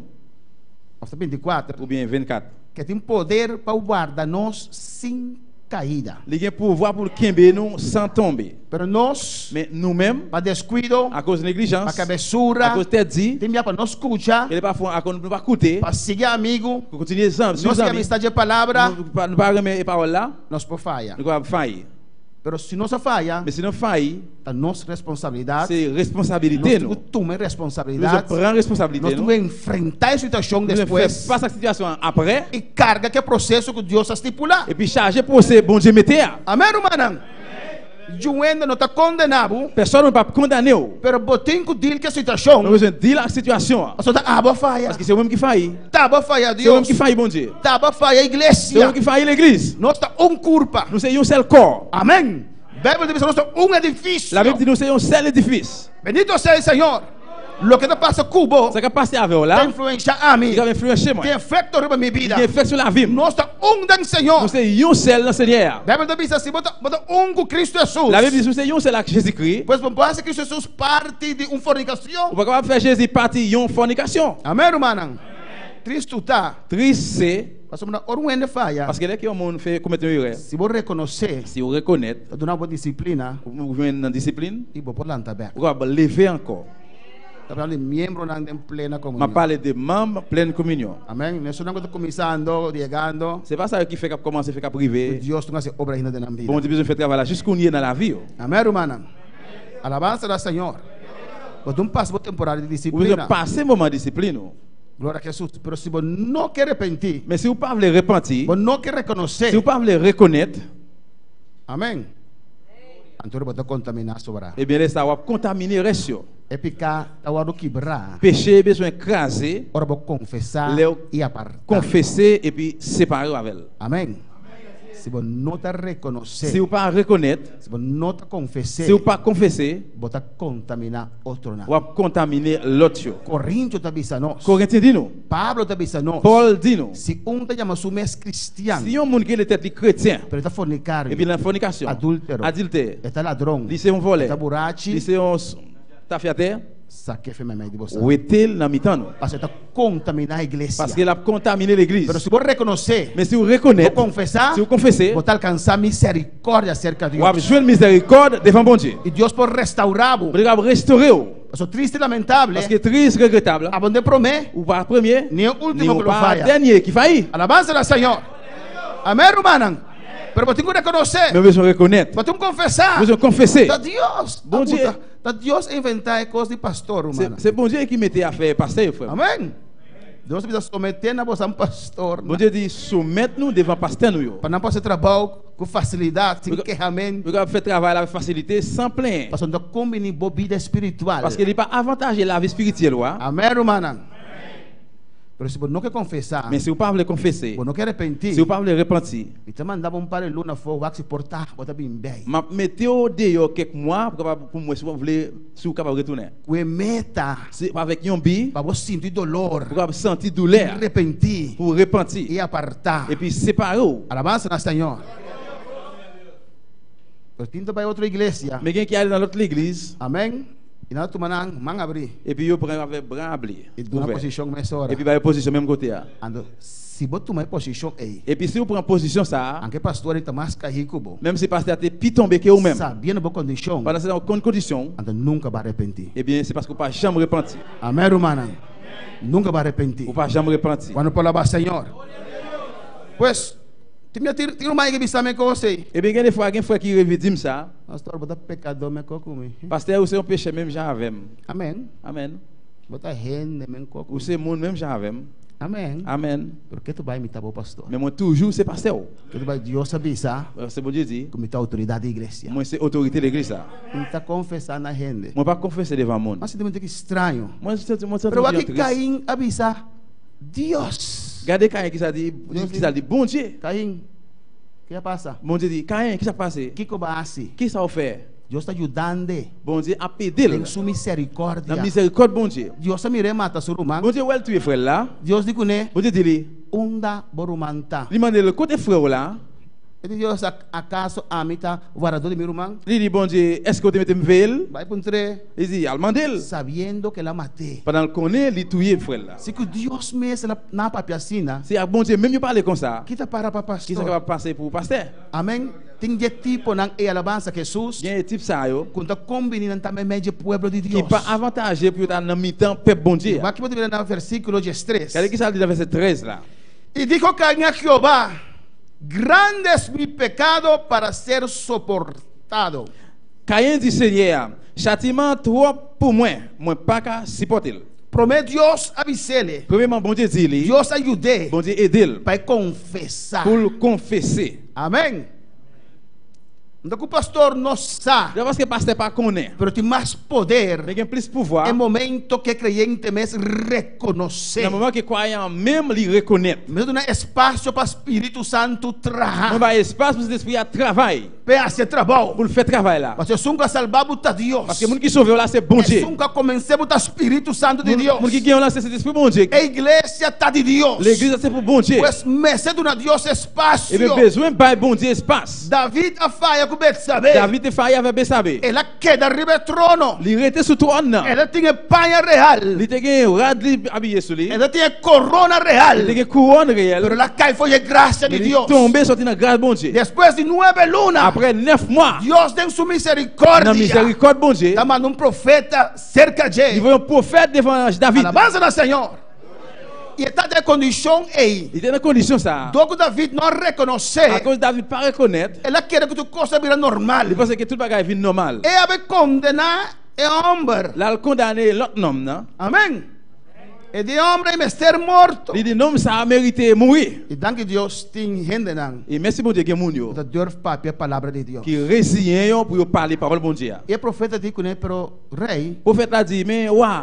Òf ta 24. Oubyen 24. Ke tin poder pa warda nos sin kaida. Li gen pouvwa pou l kenbe nou san tonbe. Pero nos. Men nou menm. Pa deskuido. Akoz neglijans. Pa kabesura. Akoz tèt di. Tin bia pa no skucha. Kele pafwa akoz nou pa koute. Pa sigui amigu. Pou kontinye zanmi, No swiv sigui zanmi. amistad dje palabra. Nou pa renmen e pawòl la. Nos por faya. Nou kapab fayi. Pero si nos a faya. Men si nou fayi. Ta nos responsabilidat. Se responsabilite Nos nou. tin ku tuma e Nou responsabilidat. bezwen pran responsabilite Nos tin nou. ku enfrentá e situashon Nou bezwen fè despues. fas ak sitiyasyon an apre. I karga ku e proseso ku Dios a stipulá. Epi chaje pwose Bondye mete a. Amèn, rumannan. Djuenda no ta kondená bo. Pèsòn moun pap kondane w. Pero bo tin ku dil ku e situashon. Nou bezwen dil ak sitiyasyon an. Pasobra ta abo a faya. Paske se ou menm ki fayi. Ta abo a faya Se ou menm Dios. ki fayi Bondye. Ta abo a faya Se ou iglesia. menm ki fayi legliz. Nos ta un kurpa. Nou se yon sèl kò. Amèn. Bijbel ta bisa nos ta un edifisio. La Bib di nou se yon sèl edifis. Bendito sea el Señor. Loke ta pasa ku bo. Sa kap pase avè w la. Ta influensha ami. Li kap influenshe mwen. Tin efekto riba mi bida. Li gen efèk sou lavi m. Nos ta un den Señor. Nou se yon sèl nan Senyè a. Bijbel ta bisa si bo ta bo ta un ku Cristo Jesus. La Bib di si w se yon sèl ak Jezikri. Pues bo por hasi Cristo Jesus parti di un fornikashon. Ou pa kapab fè Jezi pati yon fònikasyon. Amen rumannan. Tristu ta. Tris se. Pasobra ora un hende faya. Paske lè ke yon moun fè komèt yon erè. Si bo rekonosé. Si ou rekonèt. Ta duna bo disiplina. Ou jwenn nan disiplin. I bo por lanta bèk. Ou kapab leve ankò. Ta hablando di miembronan den plena komunion. M'a pale de manm plen kominyon. Amèn. No esunnan ku ta kuminsando, yegando. Se pa sa yo ki fèk ap kòmanse, fèk ap rive. Ku Dios tun hasi obra ainda den nan bida. Bondye bezwen fè travay la jis kounye nan lavi yo. Amèn, rumannan. Alabansa na Señor. Bo tun pasa bo temporada di Ou disiplina. bezwen pase moman disiplin ou. Gloria a Jesus. Pero si bo no ke repenti. Men si ou pa vle repanti. Bo no ke rekonosé. Si ou pa vle rekonèt. Amen. Anto bo ta kontaminá sobra. Ebyen lè sa wap kontamine rès yo. E piká ta wòrdu kibrá. Peche bezwen kraze. Ora bo konfesá Lè ou i apartá. Konfese epi separe w avè l. Amen. Si bo no ta rekonosé. Si ou pa rekonèt. Si bo no ta konfesé. Si ou pa konfese. Bo ta kontaminá otronan. W ap kontamine lòt yo. Korintio ta bisa nos. Korentyen di nou. Pablo ta bisa nos. Pòl di nou. Si un ta yama su mes kristian. Si yon moun ki rele tèt li kretyen. Pero e ta fornikario. Epi l nan fònikasyon. Adúltero. Adiltè. E ta ladron. Li se yon vòlè. E ta burachi. Li se yon tafyatè. Sak'é fe meimei di bo sa. Wete l nan mitan nou. Pasobra e ta kontaminá iglesia. Paske l ap kontamine legliz. Pero si bo rekonosé. Men si ou rekonèt. Bo konfesá. Si ou konfese. Bo ta alkansá miserikòrdia serka Dios. W ap jwenn mizèrikòd devan Bondye. I Dios por restaurá bo. Bondye kapab restore ou. Pasobra triste i lamentable. Paske tris, regretab. Abo no ta e promé. Ou pa premye. Ni e último ku lo faya. Ni ou pa dènye ki fayi. Alabansa na Señor. Amèn rumannan. Pero bo tin ku rekonosé. Men bo bezwen rekonèt. Bo tin ku konfesá. Bo bezwen konfese. Ta Dios. Bondye. Ta Dios a inventá e kos di pastor, rumannan. Se Bondye ki mete afè pastè yo, frè m. Amèn. Dios a bisa someté na bosan pastornan. Bondye di soumèt nou devan pastè nou yo. Pa nan por hasi trabou ku fasilidat, sin kehamentu. Pou yo kapab fè travay la avèk fasilite, san plenyen. Pasobra no ta kombiní bo bida espiritual. Paske li pa avantaje lavi espirityèl ou a. Amèn, rumannan. Pero si bo no ke konfesá. Men si ou pa vle konfese. Bo no ke repentí. Si ou pa vle repanti. Mi ta manda bo un par di luna afó wak si por ta bo ta bin bei. M ap mete w deyò kèk mwa pou kapab pou m wè si w vle si ou kapab retounen. Ku e meta. Se avèk yon bi. Pa bo sinti dolor. Pou kapab santi doulè a. I repentí. Pou w repanti. I apartá. Epi separe w. Alabansa na Señor. Pero tin ta bai otro iglesia. Men gen ki ale nan lòt legliz. Amèn. I nan ta tuma nan man abrí. Epi yo pran yo avèk bra abli. I duna Ouvè. posishon mesora. Epi ba yo pozisyon menm kote a. Anto. Si bo tuma e posishon ei. Epi si ou pran pozisyon sa a. Anke pastor ei ta mas kaí ku bo. Menm si pastè a te pi tonbe ke ou menm. Sabiendo bo kondishon. Pandan se ta ou konn kondisyon ou. Anto nunka bo a repentí. Ebyen se paske ou pa janm repanti. Amèn rumannan. Nunka bo a repentí. Ou pa janm repanti. Wak no por alabá Señor. Pues, tin mi a tin ruman ei ki bisa mi kos ei. Ebyen gen de fwa gen frè ki rive di m sa. Pastor, bo ta pekadó mekó ku mi. Pastè, ou se yon pechè menm jan avè m. Amèn. Amèn. Bo ta hende mekó ku mi. Ou se moun menm jan avè m. Amèn. Amèn. Pero ke tu bai mi ta bo pastor. Men mwen toujou se pastè ou. Ke tu bai Dios a bisa. Paske Bondye di. Ku mi ta outoridat di iglesia. Mwen se otorite legliz la. Mi ta konfesá na hende. Mwen pa konfese devan moun. M'a sinti mwen tiki straño. Mwen santi mwen santi Pero mwen wak jan ki tris. Kain a bisa Dios. Gade Kain kisa di, Dios di. kisa l di Bondye. Kain, ke a pasa? Bondye di, Kain, kisa k pase? Kiko bo a hasi? Kisa ou fè? Dios ta yudand'e. Bondye ap ede l. Den su miserikòrdia. Nan mizerikòd Bondye. Dios a mir'é mata su ruman. Bondye wè l touye frè l la. Dios di kuné. Bondye di li. Unda bo ruman ta? Li mande l, Kote frè w la? E di Dios, Akaso ami ta wardadó di mi ruman? Li di Bondye, Èske ou te mete m veye l? Bai puntr'é. Li di, Al mande l. Sabiendo ke el a mat'é. Pandan l konnen li touye frè l la. Si ku Dios mes el a nan a papia asina. Si ak Bondye menm yo pale konsa. Ki ta para pa pastor? Ki sa kapab pase pou pastè? Amèn. Tin dje tiponan ei alabansa Hesus. Gen e tip sa yo. Ku ta kombini nan ta meimei dje pueblo di Dios. Ki pa avantaje pou yo ta nan mitan pèp Bondye a. Wak ki bo ta mira na versíkulo diestres. Gade kisa l di nan vèsè 13 la. I dijo Cain a Jehová, Grande es mi pecado para ser soportado. Kayen di Senyè a, Chatiman an twòp pou mwen, mwen pa ka sipòte l. Promé Dios a bis'ele. Premyeman Bondye di li. Dios a yud'é. Bondye ede l. Pa e konfesá. Pou l konfese. Amén. No ku pastor no sa. No paske pastè pa konnen. Pero tin mas poder. Men gen plis pouvwa. E momento ke kreyente mes rekonosé. Nan moman ke kwayan an menm li rekonèt. Mi ta duna espasio pa Spiritu Santu traha. Mwen bay espas pou Sentespri a travay. P'e hasi e trabou. Pou l fè travay la. Paske esun ku a salba bo ta Dios. Paske moun ki sove w la se Bondye. Esun ku a komense bo ta Spiritu Santu di Dios. Moun ki gen w la se Sentespri Bondye. E iglesia ta di Dios. Legliz la se pou Bondye. Pues mester duna Dios espasio. Ebyen bezwen bay Bondye espas. David a faya ku Betsabe. David te faya avè Betsabe. El a keda riba e trono. Li rete sou twòn nan. El a tin e paña real. Li te gen rad li abiye sou li. El a tin e korona real. Li te gen kouwòn reyèl. Pero el a kai for di e grasia di Men li Dios. tonbe soti nan gras Bondye. Despues di nuebe luna. Apre nèf mwa. Dios den su miserikòrdia. Nan mizerikòd Bondye. Ta manda un profeta serka dje. Li voye yon pwofèt devan David. Alabansa na Señor. I e ta den e kondishon ei. Li te nan kondishon sa a. Dor ku David no a rekonosé. Akoz David pa rekonèt. El a kere ku tur kos a bira normal. Li panse ke tout bagay vin nòmal. E a bai kondená e hòmber. L al kondane lòt nonm nan. Amèn. E di e hòmber ei mester morto. Li di nonm sa a merite mouri. I danki Dios tin hendenan. I mèsi Bondye gen moun yo. Ku ta durf papia palabra di Dios. Ki reziyen yo pou yo pale pawòl Bondye a. I e profeta di kuné, Pero rei. Pwofèt la di, Men, wa.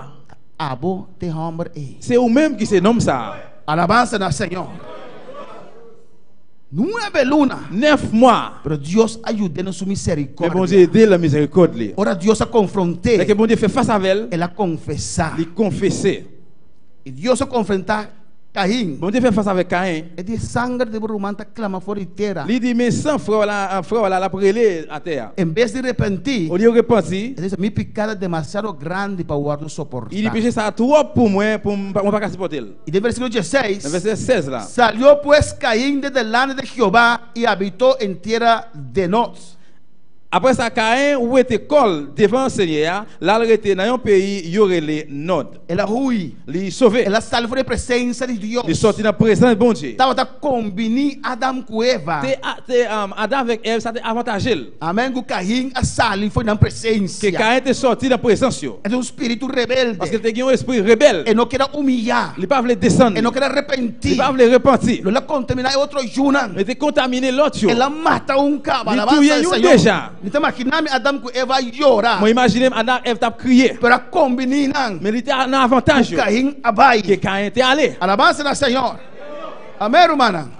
Abo t'e hòmber ei. Se ou menm ki se nonm sa a. Alabansa na Señor. Nuebe luna. Nèf mwa. Pero Dios a yud'é na su Men miserikòrdia. Bondye ede l nan mizerikòd li. Ora Dios a konfront'é. Lè ke Bondye fè fas avè l. El a konfesá. Li konfese. I Dios a konfrontá Kain. Bondye fè fas avèk Kain. E di, Sanger di bo ruman ta klama for di tera. Li di, Men san frè w la, frè w la, l ap rele atè a. En bes di repentí. Olye yo repanti. E di, Mi piká ta demasiado grandi pa wòrdu soportá. I di, Peche sa a twòp pou mwen, pou m, mwen pa ka sipòte l. I den versíkulo dieseis. Nan vèsè 16 la. Salió pues Caín de delante de Jehová i habitó en tierra de Nod. Apre sa, Kayen wete kò l devan Senyè a, l al rete nan yon peyi yo rele Nòd. El a hui. Li sove. El a sali for di e presensia di Dios. Li sòti nan prezans Bondye. Tabata kombiní Adam ku Eva. Te, te, Adam avèk Èv, sa te avantaje l. Amèn, ku Kain a sali for di nan presensia. Ke Kayen te sòti nan prezans yo. E ta un spiritu rebelde. Paske l te gen yon espri rebèl. E no keda humiyá. Li pa vle desann. E no keda repentí. Li pa vle repanti. Lo el a kontaminá e otro yunan. Li te kontamine lòt yo. El a mata un kaba. Li touye youn deja. Mi ta imaginá mi Adam ku Eva a yora. Mwen imajine m Adam ak Èv t ap kriye. Pero a kombiní nan. Men li te nan avantaj yo. Ku Kain a bai. Ke Kain te ale. Alabansa na Señor. Amén, rumannan.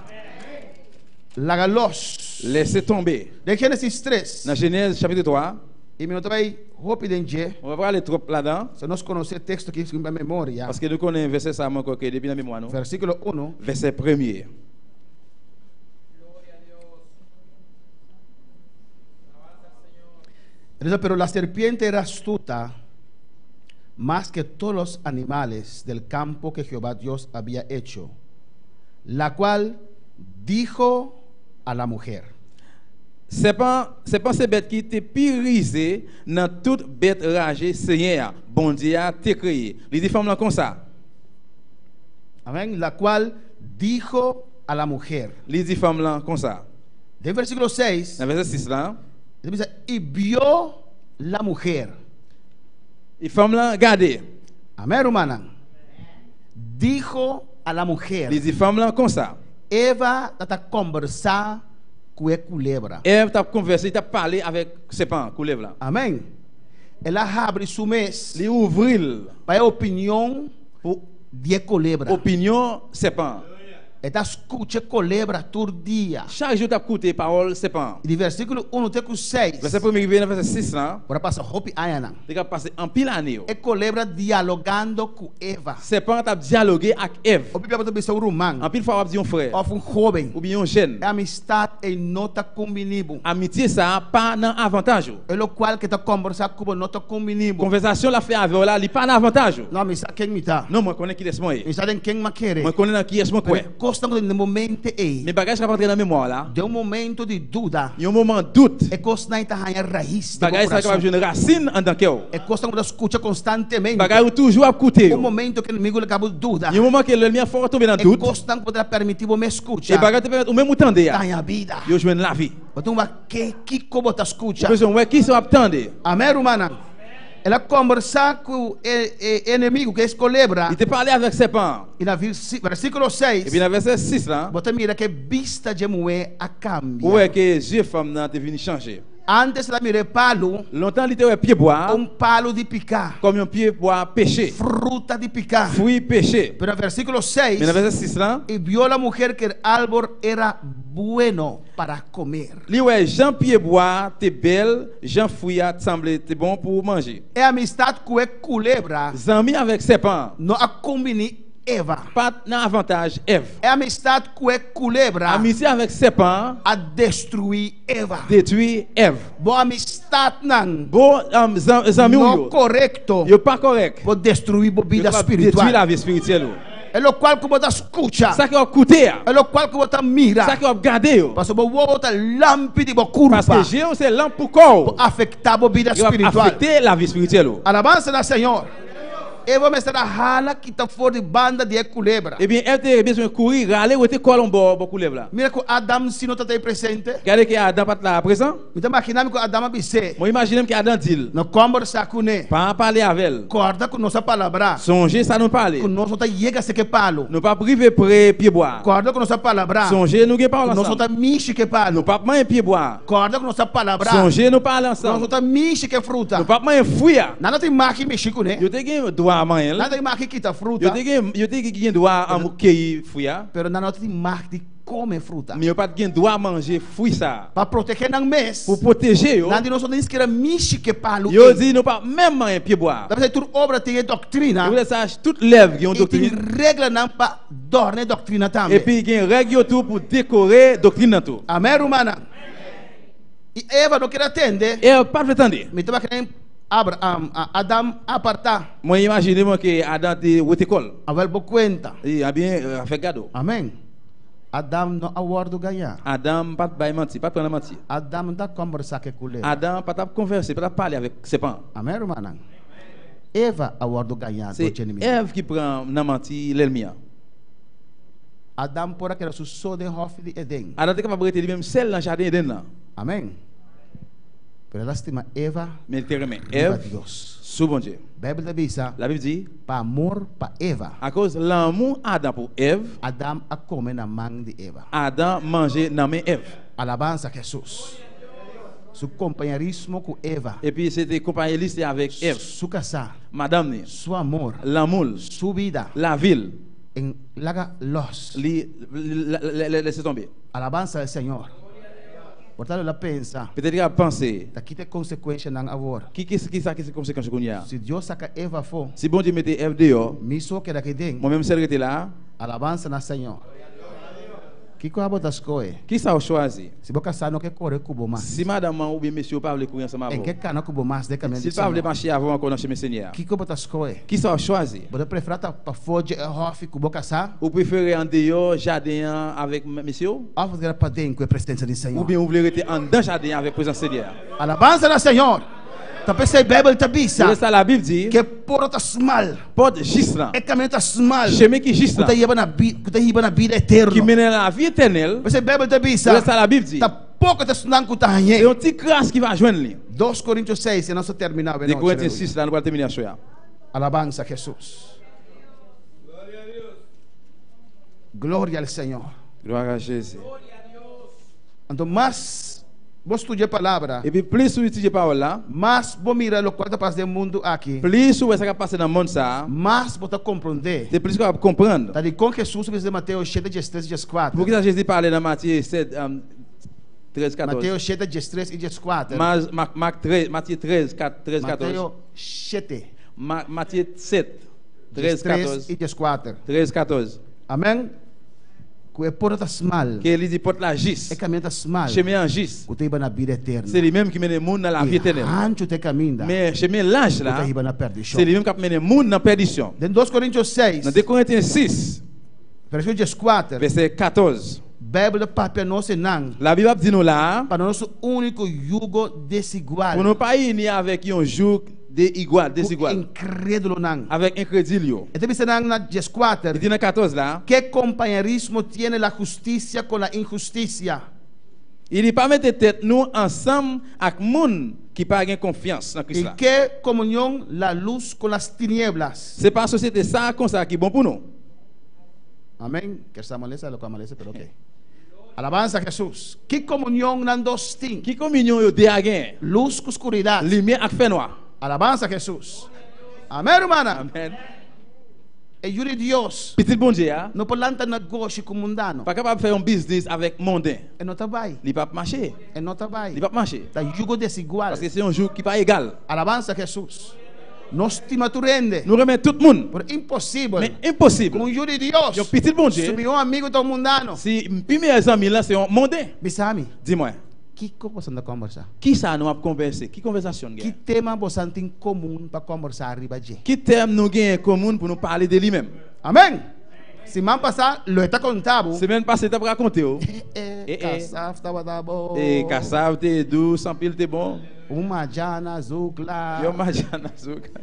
Laga los. Lese tonbe. Den Génesis 3. Nan Jenèz chapitre 3. I mi no ta bai hopi den dje. Mwen pa prale twòp ladan. So nos konosé teksto aki pa memoria. Paske nou konnen vèsè sa a mwen kwè ke depi nan memwa nou. Versíkulo 1. Vèsè premye. Dice, pero la serpiente era astuta más que todos los animales del campo que Jehová Dios había hecho. La cual dijo a la mujer. Sèpan, sèpan se bèt ki te pi rize nan tout bèt raje Senyè a, Bondye a, te kreye. Li di fanm lan konsa. Amén. La cual dijo a la mujer. Li di fanm lan konsa. Den versículo 6. Nan vèsè 6 la. Li bisa, Y vio la mujer. I fanm lan gade. Amén, rumannan. Dijo a la mujer. Li di fanm lan konsa. Eva ta ta kòmbersá ku e kulebra. Èv t ap konvèse, li t ap pale avèk sèpan an, koulèv la. Amèn. El a habri su mes. Li ouvri l. Pa e opinion Pou. Di e kolebra. Opinion sèpan an. E ta skucha e kolebra tur dia. Chak jou l t ap koute pawòl sèpan an. I di versíkulo unu te ku seis. Vèsè premye rive nan vèsè 6 la. Por a pasa hopi añanan. Te ka pase anpil ane yo. E kolebra dialogando ku Eva. Sèpan an t ap dyaloge ak Èv. Hopi bia bo ta bisa un ruman. Anpil fwa w ap di yon frè. Òf un hóben. Oubyen yon jèn. E amistat ei no ta kumbiní bo. Amitye sa a pa nan avantaj ou. E lokual ke ta kòmbersá ku bo no ta kumbiní bo. Konvèsasyon l ap fè avè w la, li pa nan avantaj ou. No, mi sa ken mi ta. No, mwen konnen kilès mwen ye. Mi sa den ken m'a kere. Mwen konnen nan kiyès mwen kwè. Pero e kosnan ku ta den bo mente ei. Men bagay sa k'ap antre nan memwa w la. Den un momento di duda. Yon moman dout. E kosnan ei ta haña rais den bo Bagay sa kurason. kapab jwenn rasin anndan kè w. E kosnan ku bo ta skucha konstantemente. Bagay ou toujou ap koute yo. Un momento ku enemigu laga bo duda. Yon moman ke lènmi an fè w tonbe nan E dout. kosnan ku bo ta permití bo mes skucha. E bagay te pèmèt ou menm ou tande a. Ta haña bida. Yo jwenn lavi. Bo tin wak ke kiko bo ta skucha. Ou bezwen wè kisa w ap tande. Amèn, rumannan. El a kombersá ku e enemigu, ku es kolebra. Li te pale avèk sèpan an. I na versíkulo 6. Epi nan vèsè 6 la. Bo ta mira ku e bista dje muhé a kambia. Ou wè ke zye fanm nan te vin chanje. Ántes el a mira e palu. Lontan li te wè pyebwa a. Un palu di piká. Kòm yon pyebwa peche. Fruta di piká. Fwi peche. Pero na versíkulo 6. Men nan vèsè 6 la. I vio la muher ke el árbol era bueno para comer. Li wè jan pyebwa a te bèl, jan fwi a t sanble te bon pou manje. E amistad ku e kulebra. Zanmi avèk sèpan an. No a kumbiní Eva. Pa t nan avantaj Èv. E amistad ku e kulebra. Amitye avèk sèpan an. A destruí Eva. Detwi Èv. Bo amistadnan. Bo zanmi w yo. No korekto. Yo pa kòrèk. Por destruí bo bida spiritual. Yo kapab detwi lavi espirityèl ou. E lokual ku bo ta skucha. Sa ke wap koute a. E lokual ku bo ta mira. Sa ke wap gade yo. Pasobra bo wowo ta lampi di bo kurpa. Paske je ou se lanp pou kò ou. Por afektá bo bida spiritual. Yo ap afekte lavi espirityèl ou. Alabansa na Señor. Eva mester a hala kita for di banda di e kulebra. Ebyen Èv te bezwen kouri rale wete kò l on bò bò koulèv la. Mira ku Adam si no ta ta ei presente. Gade ke Adan pat la prezan. Mi ta makina mi ku Adam a bis'é. Mwen imajine m ke Adan di l. No kòmbersá kuné. Pa pale avè l. Kòrda ku nos a palabrá. Sonje sa nou pale. Ku nos no ta yega seke palu. Nou pap rive pre pyebwa a. Kòrda ku nos a palabrá. Sonje nou gen pawòl Ku nos no ansanm. ta mishi ke palu. Nou pap manyen pyebwa a. Kòrda ku nos a palabrá. Sonje nou pale Ku ansanm. nos no ta mishi ke fruta. Nou pap manyen fwi a. Nan no tin maki mishi kuné. Yo te gen dwa manyen l. Nan no tin maki kita fruta. Yo te gen yo te gen dwa keyi fwi a. Pero nan no tin maki di Kome fruta. Men yo pa t gen dwa manje fwi sa a. Pa protegé nan mes. Pou pwoteje yo. Nan di nos no tin sikiera mishi ke palu ei. Yo di nou pa menm manyen pyebwa a. Ta p'esei tur obra tin e doktrina. E poutèt sa tout lèv gen yon doktrin. I tin reglanan pa dòrna e doktrina tambe. Epi gen règ yo tou pou dekore doktrin nan tou. Amèn rumannan. I Eva no keda tende. Eva pa t vle tande. Mi ta bakina Abraham, Adam apartá. Mwen imajine mwen ke Adan te wete kò l. Awèl bo kuenta. E abyen fè gado. Amèn. Adam no a wòrdu gañá. Adam pa t bay manti, pa t pran nan manti. Adam no ta kòmbersá ku e kulebra. Adam pa t ap konvèse, pa t ap pale avèk sèpan an. Amèn, rumannan. Eva a wòrdu gañá Se dor dje enemigu. Èv ki pran nan manti lènmi an. Adam por a keda su so den hòfi di Eden. Adam te kapab rete li menm sèl nan jaden Edenn lan. Amèn. Pero el a stima Eva Men li te renmen riba Èv Dios. sou Bondye. Beibel ta bisa. Labib di. Pa amor pa Eva. Akoz lanmou Adan pou Èv. Adam a kome na man di Eva. Adan manje nan men Èv. Alabansa Hesus. Su kompañerismo ku Eva. Epi se te konpaye li se avèk Èv. Su kasá. Madanm ni. Su amor. Lanmou l. Su bida. Lavi l. En laga lòs. Li lese tonbe. Alabansa al Señor. Por tanto el a pensa. Petèt li a panse. Ta kita e konsekuenshanan awor. Ki ki sa ki se konsekuensha kounye a? Si Dios saka Eva afó. Si Bondye mete Èv deyò. Mi so keda aki den. Mwen menm sèl rete la a. Alabansa na Señor. Kiko abo ta skohe? Kisa ou chwazi? Si bo kasá no ke kore ku bo mas. Si madanm an oubyen mesye ou pa vle kouri ansanm E avè w. ke kana ku bo mas den kaminda Si di l pa vle Señor. mache avè w ankò nan chemen Senyè a. Kiko bo ta skohe? Kisa ou chwazi? Bo ta preferá ta pafó dje e hòfi ku bo kasá? Ou prefere andeyò jaden an avèk mesye w? Òf bo ta keda paden ku e presensia di Señor? Oubyen ou vle rete anndan jaden an avèk prezans Senyè a? Alabansa na Señor! Ta p'esei Beibel ta bisa. Por esa Labib di. Ku e porta ta smal. Pòt jis lan. E kaminda ta smal. Chemen ki jis Ku lan. ta yeba na bi, ku ta hiba na bida eterno. Ki mennen nan lavi etènèl. P'esei Beibel ta bisa. Por esa Labib di. Ta poko ta esnan ku ta hañ'é. Se yon ti kras ki va jwenn li. Dos Korintios 6 i nos ta terminá De awe nochi. Korintyen 6 la nou pral termine aswè a. Alabansa Hesus. Gloria al Señor. Gloria a Jezi. Anto mas bo studia e palabra. Epi plis ou etidye pawòl la. Mas bo mira lokual ta pasa den mundu aki. Plis ou wè sa kap pase nan mond sa a. Mas bo ta komprondé. Se plis ou ap konprann. Ta dikon Hesus a bisa den Mateo shete diestres i dieskuater. Poukisa Jezi pale nan Matye 7, 13, 14. Mateo shete diestres i dieskuater. Mas, Mak, Mak 3, Matye 13, 4, 13, 14. Mateo shete. Ma, Matye 7, 13, 14. Diestres i dieskuater. 13, 14. Amèn. Ku e porta ta smal. Ke li di pòt la jis. E kaminda ta smal. Chemen an jis. Ku ta hiba na bida eterno. Se li menm ki mennen moun nan lavi etènèl. I hanchu ta e kaminda. Men chemen laj la. Ku ta hiba na pèrdishon. Se li menm k ap mennen moun nan pèdisyon. Den Dos Korintios 6. Nan De Korentyen 6. Vèrsíkulo dieskuater. Vèsè 14. Beibel ta papia nos einan. Labib ap di nou la a. Pa nos uni ku yugo desigual. Pou nou pa ini avèk yon jouk. De igual, Ku desigual. inkrédulonan. Avèk enkredil yo. E ta bisa nan na dieskuater. Li di nan 14 la. Ke kompañerismo tiene la hustisia kon la inhustisia? I li pa mete tèt nou ansanm ak moun ki pa gen konfyans nan Kris I la. ke komunion la lus kon las tinieblas? Se pa sosyete sa a konsa ki bon pou nou. Amen. Ke sa malesa lo ka malesa pero ok. Alabansa a Jesus. Ki komunion nan dos tin? Ki kominyon yo de a genyen? Lus ku skuridat. Limyè ak fènwa. Alabansa a Jesus. Amen rumannan. Amen. E yu di Dios. Pitit Bondye a. No por lanta negoshi ku mundano. Pa kapab fè yon biznis avèk monden. E no ta bai. Li pap mache. E no ta bai. Li pap mache. Ta yugo desigual. Paske se yon jouk ki pa egal. Alabansa a Jesus. Nos stima tur hende. Nou renmen tout moun. Pero imposibel. Men enposib. Ku un yu di Dios. Yon pitit Bondye. Su mihó amigu ta un mundano. Si pi meyè zanmi l lan se yon monden. Bisa mi. Di mwen. Kiko boso ta kòmbersá? Kisa nou ap konvèse? Ki konvèsasyon n Ki gen? tema boso tin komun pa kòmbersá riba dje? Ki tèm nou genyen komun pou nou pale de li menm? Amèn! Siman pasá lo e ta konta bo. Semèn pase l t ap rakonte w. Eh eh, Eh eh. kasav tabata bon. Eh kasav te dous anpil te bon. Un majana zukla. Yon majana zukla.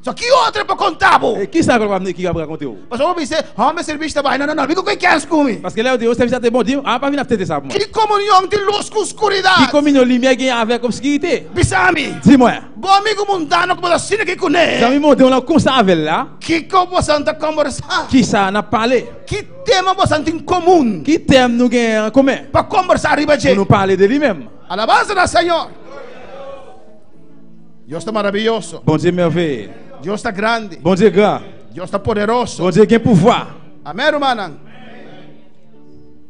So ki otro por konta bo? E kisa ankò kap ki kap rakonte ou? Pasobra bo bisa, Hòmber sirbishi ta bai. No, no, no, mi ku kens ku mi. Paske lè yo di, O sèvis la te bon, di, Ah, pa vin ap tete sa pou mwen. Ki komunyon tin lus ku skuridat? Ki kominyon limyè genyen avèk obskirite? Bisa mi. Di mwen. Bo amigu mundano ku bo ta asina ki kuné. Zanmi monden w lan konsa avè l la. Kiko boso ta kombersá? Kisa n ap pale? Ki tema boso tin komun? Ki tèm nou genyen an komen? Pa kombersá riba dje. Pou nou pale de li menm. Alabansa na Señor. Dios ta maraviyoso. Bondye mèveye. Dios ta grandi. Bondye gran. Dios ta poderoso. Bondye gen pouvwa. Amén, rumannan.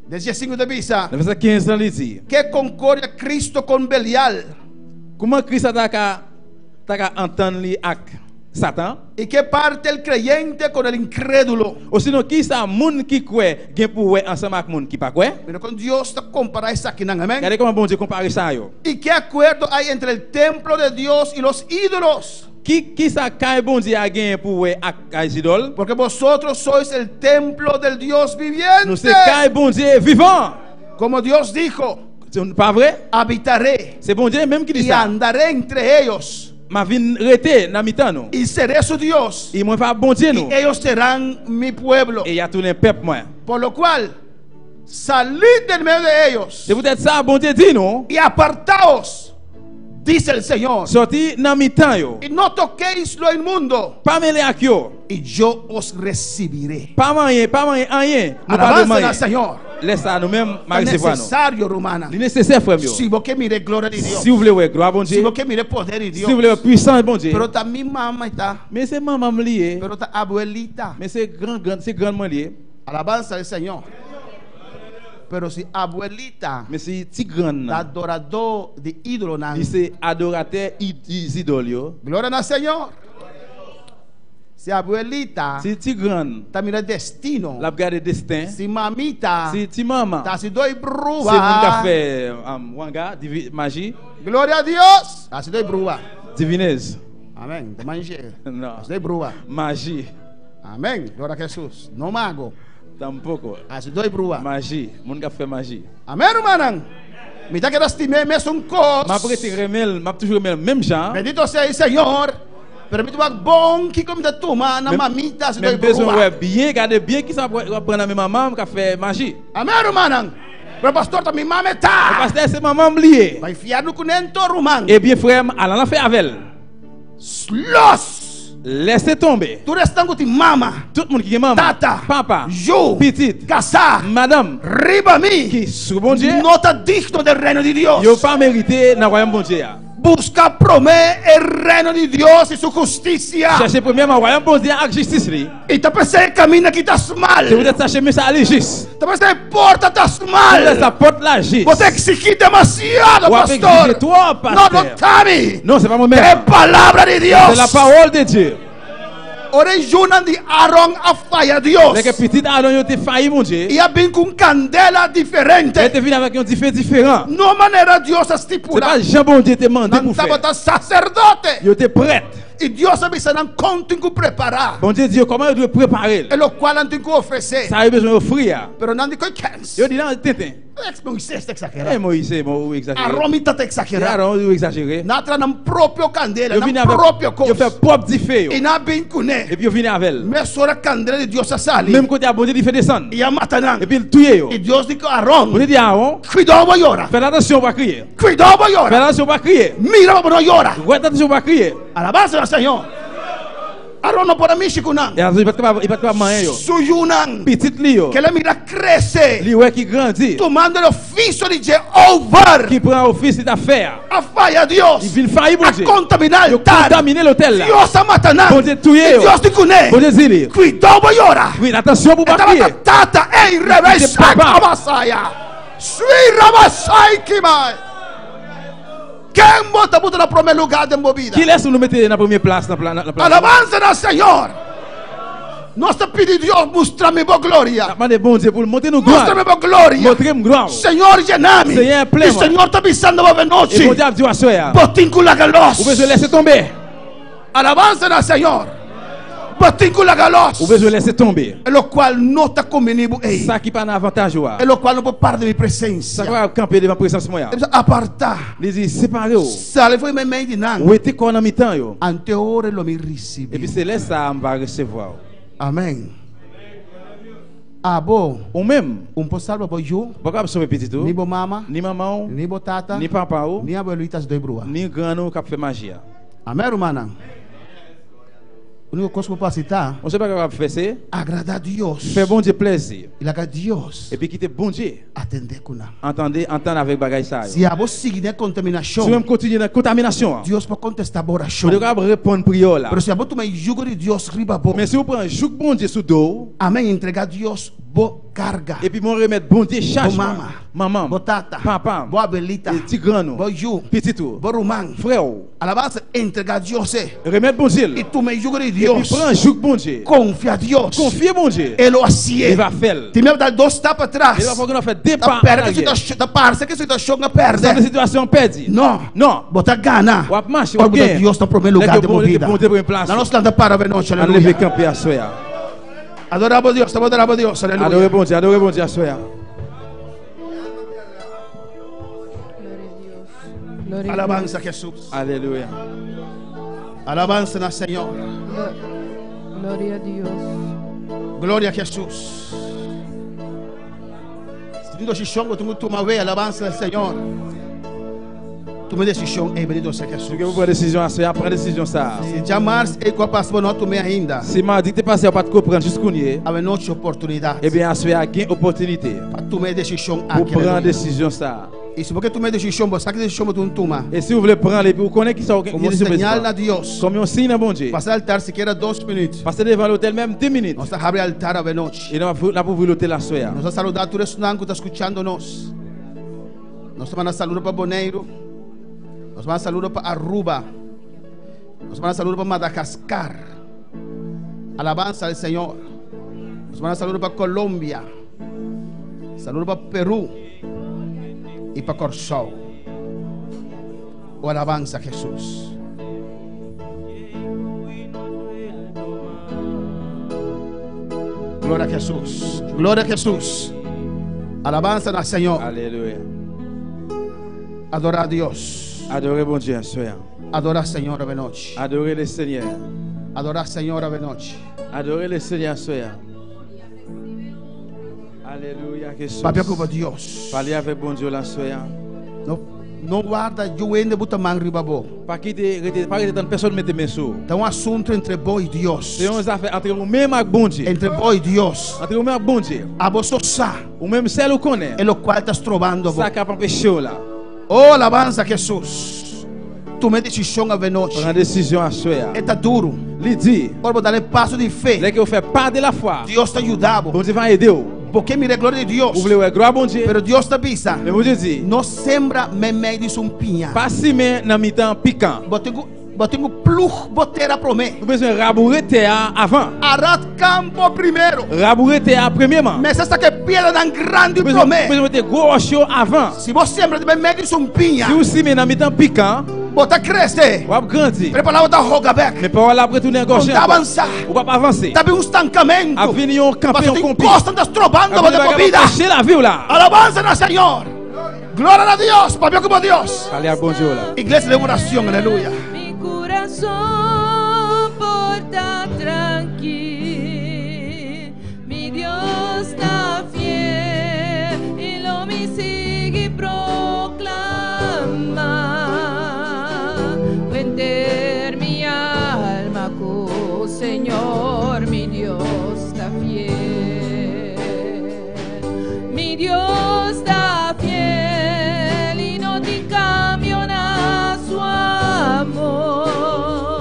Desde 5 ta bisa. Nan vèsè 15 lan li di. Ke konkordia Cristo kon Belial? Kouman Kris la ta ka ta ka antann li ak Satan? Y ke parte el creyente con el incrédulo? Osinon kisa moun ki kwè gen pou wè ansanm ak moun ki pa kwè? Mira kon Dios ta kompará esakinan, amén. Gade kòman Bondye konpare sa yo. Y ke akuerdo hay entre el templo de Dios y los ídolos? Ki kisa kay Bondye a genyen pou wè ak kay zidòl? Porque vosotros sois el templo del Dios viviente. Nou se kay Bondye vivan an. Como Dios dijo. Se pa vre? Habitaré. Se Bondye menm ki di Y sa. andaré entre ellos. Ma vin rete nan mitan nou. Y seré su Dios. Y mwen va Bondye nou. Y ellos serán mi pueblo. E ya tounen pèp mwen. Por lo cual, salid del medio de ellos. Se poutèt sa Bondye di nou. Y apartaos, dice el Señor. Sòti nan mitan yo. Y no toquéis lo inmundo. Pa mele ak yo. Y yo os recibiré. Pa manyen, pa manyen anyen. Nou pa dwe Alabanza manyen. al Señor. Lè sa a nou menm, ma Ta resevwa nou. necesario, rumana. Li nesesè, frè m yo. Si bo ke mire gloria di Dios. Si ou vle wè glwa Bondye. Si bo ke mire poder di Dios. Si ou vle wè pwisans Bondye. Pero ta mi mama e ta. Men se manman m li ye. Pero ta abuelita. Men se gran gran, se grann mwen li ye. Alabanza al Señor. Pero si abuelita. Men si ti grann Ta nan. adoradó di ídolonan. Li se adoratè zidòl yo. Gloria na Señor. Si abuelita. Si ti grann. Ta mira destino. L ap gade desten. Si mamita. Si ti manman. Ta hasidó y bruha. Se moun k ap fè wanga, maji. Gloria a Dios! Hasidó y bruha. Divinez. Amén. Ta manje. No. Hasidó y bruha. Maji. Amén. Gloria a Jesús. No mago. Tampoco. Hasidó y bruha. Maji. Moun k ap fè maji. Amén, rumannan. Mi ta keda stim'é mesun kos. M ap rete renmen l, m ap toujou renmen l menm jan. Bendito sea el Señor. Pero mi ta wak bon kiko mi ta tuma na mamita si Men m bezwen wè byen, gade byen kisa w ap pran nan men manman m k ap fè maji. Amén, rumannan. Pero pastor, ta mi mama e ta. Men pastè, se manman m li ye. Bai fièrnu kuné anto, ruman. Ebyen frè m, al nan lanfè avè l. Los! Lese tonbe. Tur esnan ku tin mama. Tout moun ki gen manman. Tata. Papa. Yu. Pitit. Kasá. Madanm. Riba mi. Ki sou Bondye. No ta digno den Reino di Dios. Yo pa merite nan Wayòm Bondye a. Buska promé e Reino di Dios i su hustisia. Chèche premyèman Wayòm Bondye a ak jistis li. I ta p'esei e kaminda ki ta smal. Se poutèt sa chemen sa a li jis. Ta p'esei e porta ta smal. Se poutèt sa pòt la jis. Bo ta eksigí demasiado, Wap pastor. egzije twòp, pastè. No, no ta mi. Non, se pa mwen menm. E palabra di Dios. Se la pawòl de Dye. Ora e yunan di Aron a faya Dios. Lè ke pitit Aron yo te fayi Bondye. I a bin ku un kandela diferente. Yo te vini avèk yon dife diferan. No manera Dios a stipula. Se pa jan Bondye te mande pou fè. Nan tabata saserdote. Yo te prèt. I Dios a bisa nan kon tin ku prepará. Bondye di yo kòman yo dwe prepare l. E lokual nan tin ku ofresé. Sa yo bezwen ofri a. Pero nan di koe kens. Yo di nan tenten. Moisés ta eksagerá. Eh Moisés, bon ou ekzajere. Aron mi ta ta eksagerá. Aron ou ekzajere. Nan tra nan propio kandela, Yo vini nan avèk, propio kos. yo fè pwòp dife yo. I nan bin kuné. Epi yo vini avè l. Mesora kandela di Dios a sali. Menm kote a Bondye dife desann. I a mata nan. Epi l touye yo. I Dios di ku Aron. Bondye di Aron. Kuidou bo yora. Fè atansyon pou pa kriye. Kuidou bo yora. Fè atansyon pou pa kriye. Mira pa bo no yora. Fè atansyon pou pa kriye. Alabansa na Señor. Aron no por a mishi ku nan. E Aron pa t kapab, li pa t kapab manyen yo. Su yunan. Pitit li yo. Ke el a mira krese. Li wè ki grandi. Tumando e ofisio di dje over. Ki pran ofis li ta fè a. A faya Dios. Li vin fayi Bondye. A kontamina altar. Yo kontamine lotèl la. Dios a mata nan. Bondye touye yo. I Dios di kuné. Bondye di li. Kuidou bo yora. Wi, atansyon pou pa kriye. E tabata tata, ey, rebe, Li te papa. Masaya. Sui ramasai kimai. Ken bo ta buta na promé lugá den bo bida? Kilès nou mete na premye plas nan plas nou? Alabansa na Señor! Nos ta pidi Dios, Mustra mi bo gloria. N ap mande Bondye pou l montre nou glwa l. Mustra mi bo gloria. Montre m glwa ou. Señor, yena mi. Senyè, plen I mwen. Señor ta bisando bo benochi. E Bondye ap di w aswè a. Bo tin ku laga lòs. Ou bezwen lèse tonbe. Alabansa na Señor. Bo tin ku laga lòs. Ou bezwen lèse tonbe. E lokual no ta kombiní bo ei. Sa ki pa nan avantaj ou a. E lokual no por para den mi presensia. Sa ki pa kapab kanpe devan prezans mwen E an. bisa, Apartá. Li di, Separe ou. Sali for di meimei di nan. Wete kò w nan mitan yo. Ante ora lo mi risibí. Epi se lè sa a m va resevwa ou. Amèn. Abo. Ou menm. Un por salba bo yu. Ou pa kapab sove pitit ou. Ni bo mama. Ni manman ou. Ni bo tata. Ni papa ou. Ni abuelitas doi brua. Ni grann ou k ap fè maji a. Amèn, rumannan. Úniko kos ku bo por hasi ta. Yon sèl bagay w ap fè se. Agradá Dios. Fè Bondye plezi. I laga Dios. Epi kite Bondye. Atendé ku nan. Antande, antann avèk bagay sa yo. Si abo sigui den e kontaminashon. Si ou menm kontinye nan kontaminasyon an. Dios por kontestá bo orashon. Bondye kapab reponn priyè w la. Pero si abo tuma e yugo di Dios riba bo. Men si ou pran jouk Bondye sou do w. Amèn, entregá Dios bo karga. Epi mwen remèt Bondye chaj Bo mwen. mama. Manman m. Bo tata. Papa m. Bo abuelita. Ti grann ou. Bo yu. Pitit ou. Bo ruman. Frè ou. Alabansa, entrega Dios e. Remèt Bondye l. I tuma e yugo di Dios. Epi pran jouk Bondye. Konfia Dios. Konfye Bondye. E lo hasié. Li va fè l. Ti mester dal dos stap atras. Li va fè w gen fè de pa Ta pèrdè an aryè. Ta parse ke situashon a pèrdè. Sanble sitiyasyon an pèdi. No. Non. Bo ta gana. W ap mache, w ap Ora bo ta genyen. Dios na promé lugá Lè ke den bo Bondye bida. Bondye premye plas Nan ou. nos lanta para benochi. Ann leve Aleluya. kanpe aswè a. Adorá bo Dios, adorá bo Dios. Aleluya. Adore Bondye, adore Bondye aswè a. Alabanza a Jesús. Aleluya. Alabanza al Señor. Gloria a Dios. Gloria a Jesús. Si tin desishon ku tin tuma we, alabanza al Señor. Tuma desishon, ei bendito sea Si ke Jesús. pou pran desizyon aswè a, pran desizyon sa a. Si djamars ei ku a pasa bo no a tum'é ainda. Si madi ki te pase a ou pa t ko pran jis kounye. Awe nochi oportunidat. Ebyen aswè a gen opòtinite. Pa tuma e desishon Pou aki. pran Aleluya. desizyon sa a. I si bo ke tuma e desishon, bo sa ki desishon bo tin tuma. E si ou vle pran l epi ou konnen kisa ou ki Komo desizyon pou señal pran. na Dios. Kòm yon siy nan Bondye. Pasa altar sikiera dos minüt. Pase devan lotèl menm de minit. Nos ta habri altar awe nochi. E nou ap n ap ouvri lotèl aswè a. Nos ta saluda tur esnan ku ta skuchando nos. Nos ta manda saludo pa Boneiru. Nos ta manda saludo pa Aruba. Nos ta manda saludo pa Madagascar. Alabanza al Señor. Nos manda saludo para Colombia. Saludo para Perú. Y para Corsao. O alabanza a Jesús. Gloria a Jesús. Gloria a Jesús. Alabanza al Señor. Aleluya. Adora a Dios. Adore Bondye aswè a. Adora al Señor de noche. Adore le Senyè. Adora al Señor de noche. Adore le Senyè aswè a. Aleluya Jesús. Papia ku Dios. Pale avèk Bondye la aswè a. No, no warda niun hende bota man riba bo. Pa kite rete, pa rete tann pèsòn mete men sou. Ta un asunto entre bo i Dios. Se yon zafè antre ou menm ak Bondye. Entre bo i Dios. Antre ou menm ak Bondye. Abo so sa. Ou menm sèl ou konnen. E lokual ta strobando bo. Sa k ap anpeche w la. Oh, alabanza Jesús. Tuma desishon anochi. Pran desizyon aswè a. E ta duru. Li di. Ora bo dal e paso di fe. Lè ke ou fè pa de lafwa. Dios ta yuda bo. Bondye va ede ou. Bo ke mira gloria di Dios. Ou vle wè glwa Bondye. Pero Dios ta bisa. Men Bondye di. No sembra meimei di sumpiña. Pa simen nan mitan pikan. Bo tin ku bo tin ku plug bo tera promé. Ou bezwen raboure tè a avan. Arad kampo primero. Raboure tè a premyeman. Mester saka e piedranan grandi promé. Ou bezwen mete gwo wòch yo avan. Si bo sembra meimei di sumpiña. Si ou simen nan mitan pikan. Bo ta krese. W ap grandi. Pero e palabra ta hoga bèk. Men pawòl la ap retounen gòje ankò. Bo no ta avansá. Ou pap avanse. Ta bin un stankamentu. Ap vini yon kanpe, yon konpi. Pasobra tin kos ta strobando bo den bo bida. Ap vini bagay ap anpeche lavi w la. Alabansa na Señor. Gloria na Dios. Papia ku bo Dios. Pale ak Bondye w la. Iglesia den oracion. Aleluya. Mi kurason por ta trankil, mi Dios ta fiel i lo mi sigui proklama. Henter mi alma ku Señor mi Dios ta fiel. Mi Dios ta fiel i no tin kambio na su amor.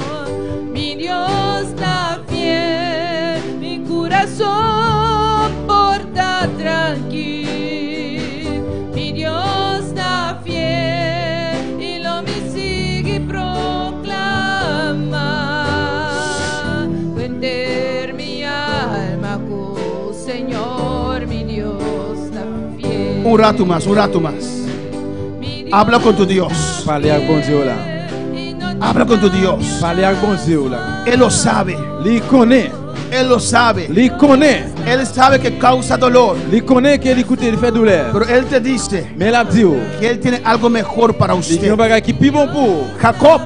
Mi Dios ta fiel, mi kurason por ta trankil. Mi Dios ta fiel i lo mi sigui proklama. Henter mi alma ku Señor mi Dios ta fiel. Un ratu mas, un ratu mas. Mi Dios Habla con tu Dios. Pale ak Bondye w la. i no tin Habla con tu Dios. Pale ak Bondye w la. Él lo sabe. Li konnen. Él lo sabe. Li konnen. Él sabe que causa dolor. Li konnen ke li koute, li fè doulè. Pero Él te dice Men l ap di ou. que Él tiene algo mejor para Li gen usted. yon bagay ki pi bon pou ou. Jacob,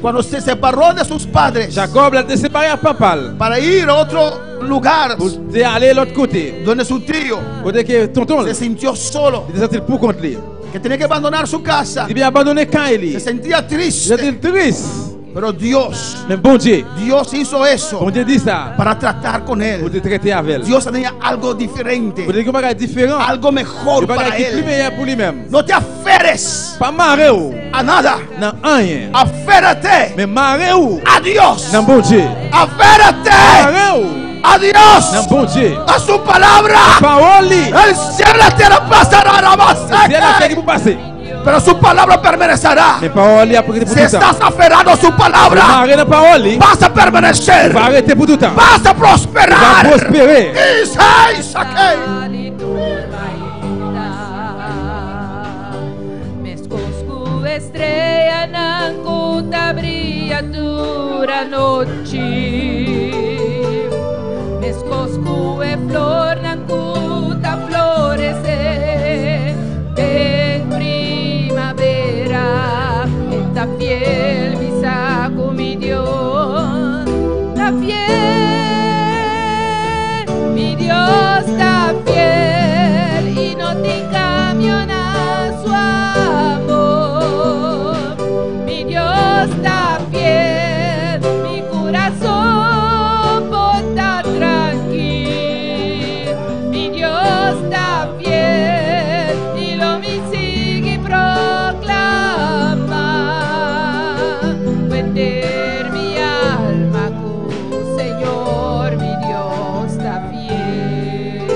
cuando se separó de sus padres Jakòb lè l te separe ak papa l para ir a otro lugar pou l te ale lòt kote, donde su tío kote ke tonton l, se sintió solo, li te santi l poukont li. que tenía que abandonar su casa, Li te abandone kay li. se sentía Li triste. santi l tris. Pero Dios, Men Bondye, Dios hizo eso Bondye di sa para tratar con pou él. te trete avè l. Dios tenía algo diferente, Pou te gen yon bagay diferan, algo mejor yon para bagay ki pi él. meyè pou li menm. No te aferres Pa mare ou a nada, nan anyen, aférrate men mare ou a Dios. nan Bondye. Aférrate Mare ou a Dios, nan Bondye. a su palabra. Pawòl li, El cielo y la tierra pasará, syèl ak tè ki Rabaseke, pou pase, pero su palabra permanecerá. men pawòl li ap rete pou Si toutan. estás aferrado a su palabra, Mare nan pawòl li, vas a permanecer, va rete pou toutan. vas a Va prosperar. pwospere. Isai, Sakei. Meskos ku streanan ku ta bria tur anochi. Meskos ku e flornan ku ta floresé den primavera. E ta fiel, mi sa ku mi Dios ta fiel. Mi Dios ta fiel i no tin kambio na su amor. Mi Dios ta fiel, mi kurason por ta trankil. Mi Dios ta fiel i lo mi sigui proklama. Henter mi alma ku Señor, mi Dios ta fiel.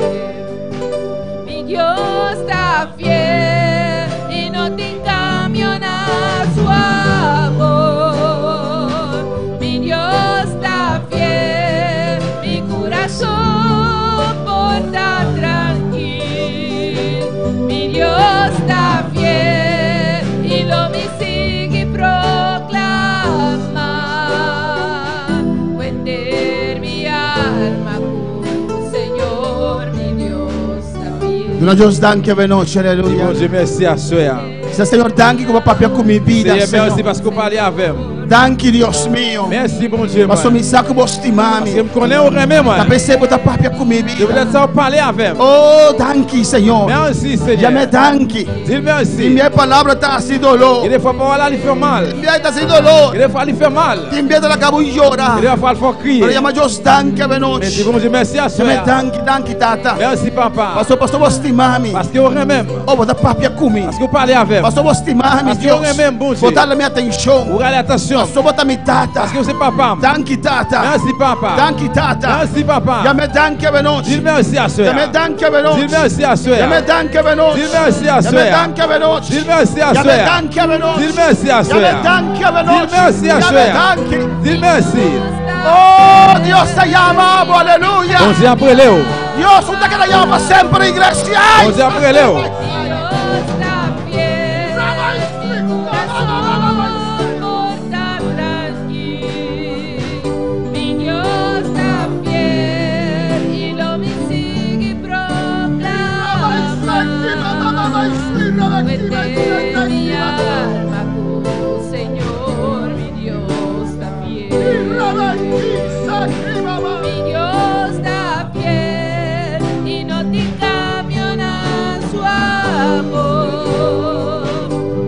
Cuenter mi alma cu Señor mi Dios ta fiel. Duna Dios danki awe nochi, Di aleluya. Bondye mèsi aswè a. Bisa Señor danki ku bo papia ku mi bida, Seyè mèsi Señor. paske ou pale avè m. Danki Dios mio. Mèsi Bondye Paso mwen. mi sa ku bo stima mi. Paske m konnen ou renmen Ta mwen. p'esei bo ta papia ku mi Se bida. poutèt sa ou pale avè m. Oh, danki Señor. Mèsi Senyè. Yam'é danki. Di l mèsi. Tin bia e palabra ta hasi doló. Gen de fwa pawòl la li fè w mal. Tin bia e ta hasi doló. Gen de fwa li fè mal. Tin bia ta laga bo yora. Gen de fwa l fè w kriye. Pero yama Dios danki Men di avenochi. Bondye mèsi aswè Yam'é a. danki, danki Tata. Mèsi Papa. Paso paso bo stima mi. Paske ou renmen m. Oh, bo ta papia ku mi. Paske ou pale avè m. Paso bo stima mi, Paske ou Dios. renmen m, Bondye. Bo ta hala mi atenshon. Ou rale atansyon m. Paso bo ta mi Tata. Paske ou se papa m. Danki Tata. Mèsi Papa. Danki Tata. Mèsi Papa. Yam'é danki Di l avenochi. mèsi aswè a. Yam'é danki avenochi. Di l mèsi aswè a. Yam'é danki avenochi. Di l mèsi aswè Yam'é a. danki avenochi. Di l mèsi aswè Yam'é a. danki avenochi. Di l mèsi aswè Yam'é a. danki Di l avenochi. mèsi aswè Yam'é a. danki. Di l mèsi. Oh, Dios te llama, abo, aleluya. Bondye ap rele ou. Dios, usted que la llama siempre, iglesia. Bondye ap rele ou. Dios ta fiel, mi corazón por ta trankil. Mi Dios ta fiel y lo mi sigui proclama. Cuenter mi alma cu Señor mi Dios ta fiel. Mi Dios ta fiel y no tin cambio na su amor.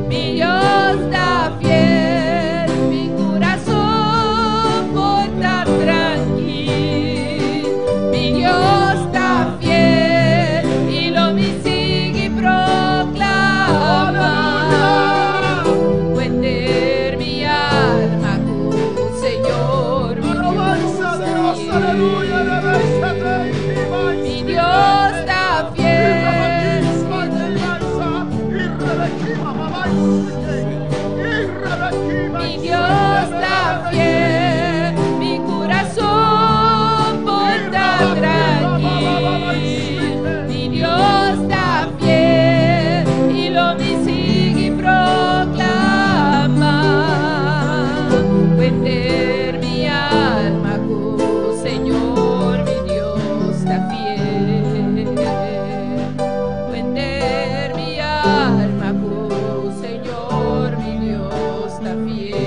Mi Dios ta fiel, mi corazón por ta trankil. Mi Dios ta fiel y lo mi sigui proclama. Cuenter mi alma cu Señor, mi Dios ta fiel. Mi Dios ta fiel. Mi Dios ta fiel, mi corazón por ta trankil. Mi Dios ta fiel y lo mi sigui proclama. Cuenter mi alma cu Señor, mi Dios ta fiel. Cuenter mi alma cu Señor, mi Dios ta fiel.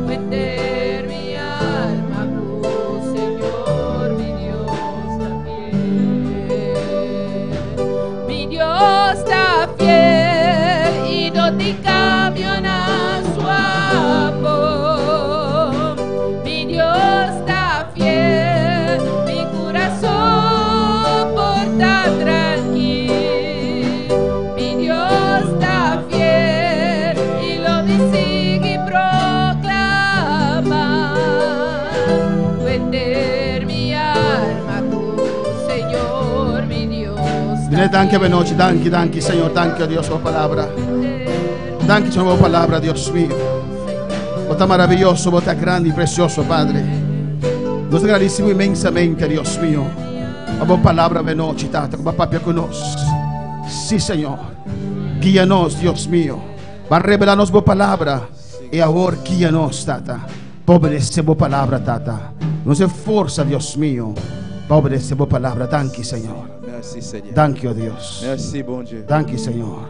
Cuenter mi alma cu Señor, mi Dios ta fiel. Mi Dios ta fiel y no tin cambio na su amor. Mi Dios ta fiel, mi corazón por ta trankil. Mi Dios ta fiel y lo mi sigui proclama. Cuenter mi alma cu Señor, mi Dios ta Dile danki avenochi, danki, danki, Señor, danki, oh Dios, por palabra. Danki, Señor, por palabra, Dios mío. Bo ta maraviyoso, bo ta grandi y precioso, Padre. Nos ta agradecido inmensamente, Dios mío, pa bo palabra avenochi, Tata, cu bo a papia cu nos. Sí, Señor. Guia nos, Dios mío. Bo a revela nos bo palabra. Y awor guia nos, Tata. Pa obedece bo palabra, Tata. Nos e forsa, Dios mío, pa obedece bo palabra. Danki, Señor. Mèsi, Señor. Danki, oh Dios. Mèsi, Bondye. Danki, Señor.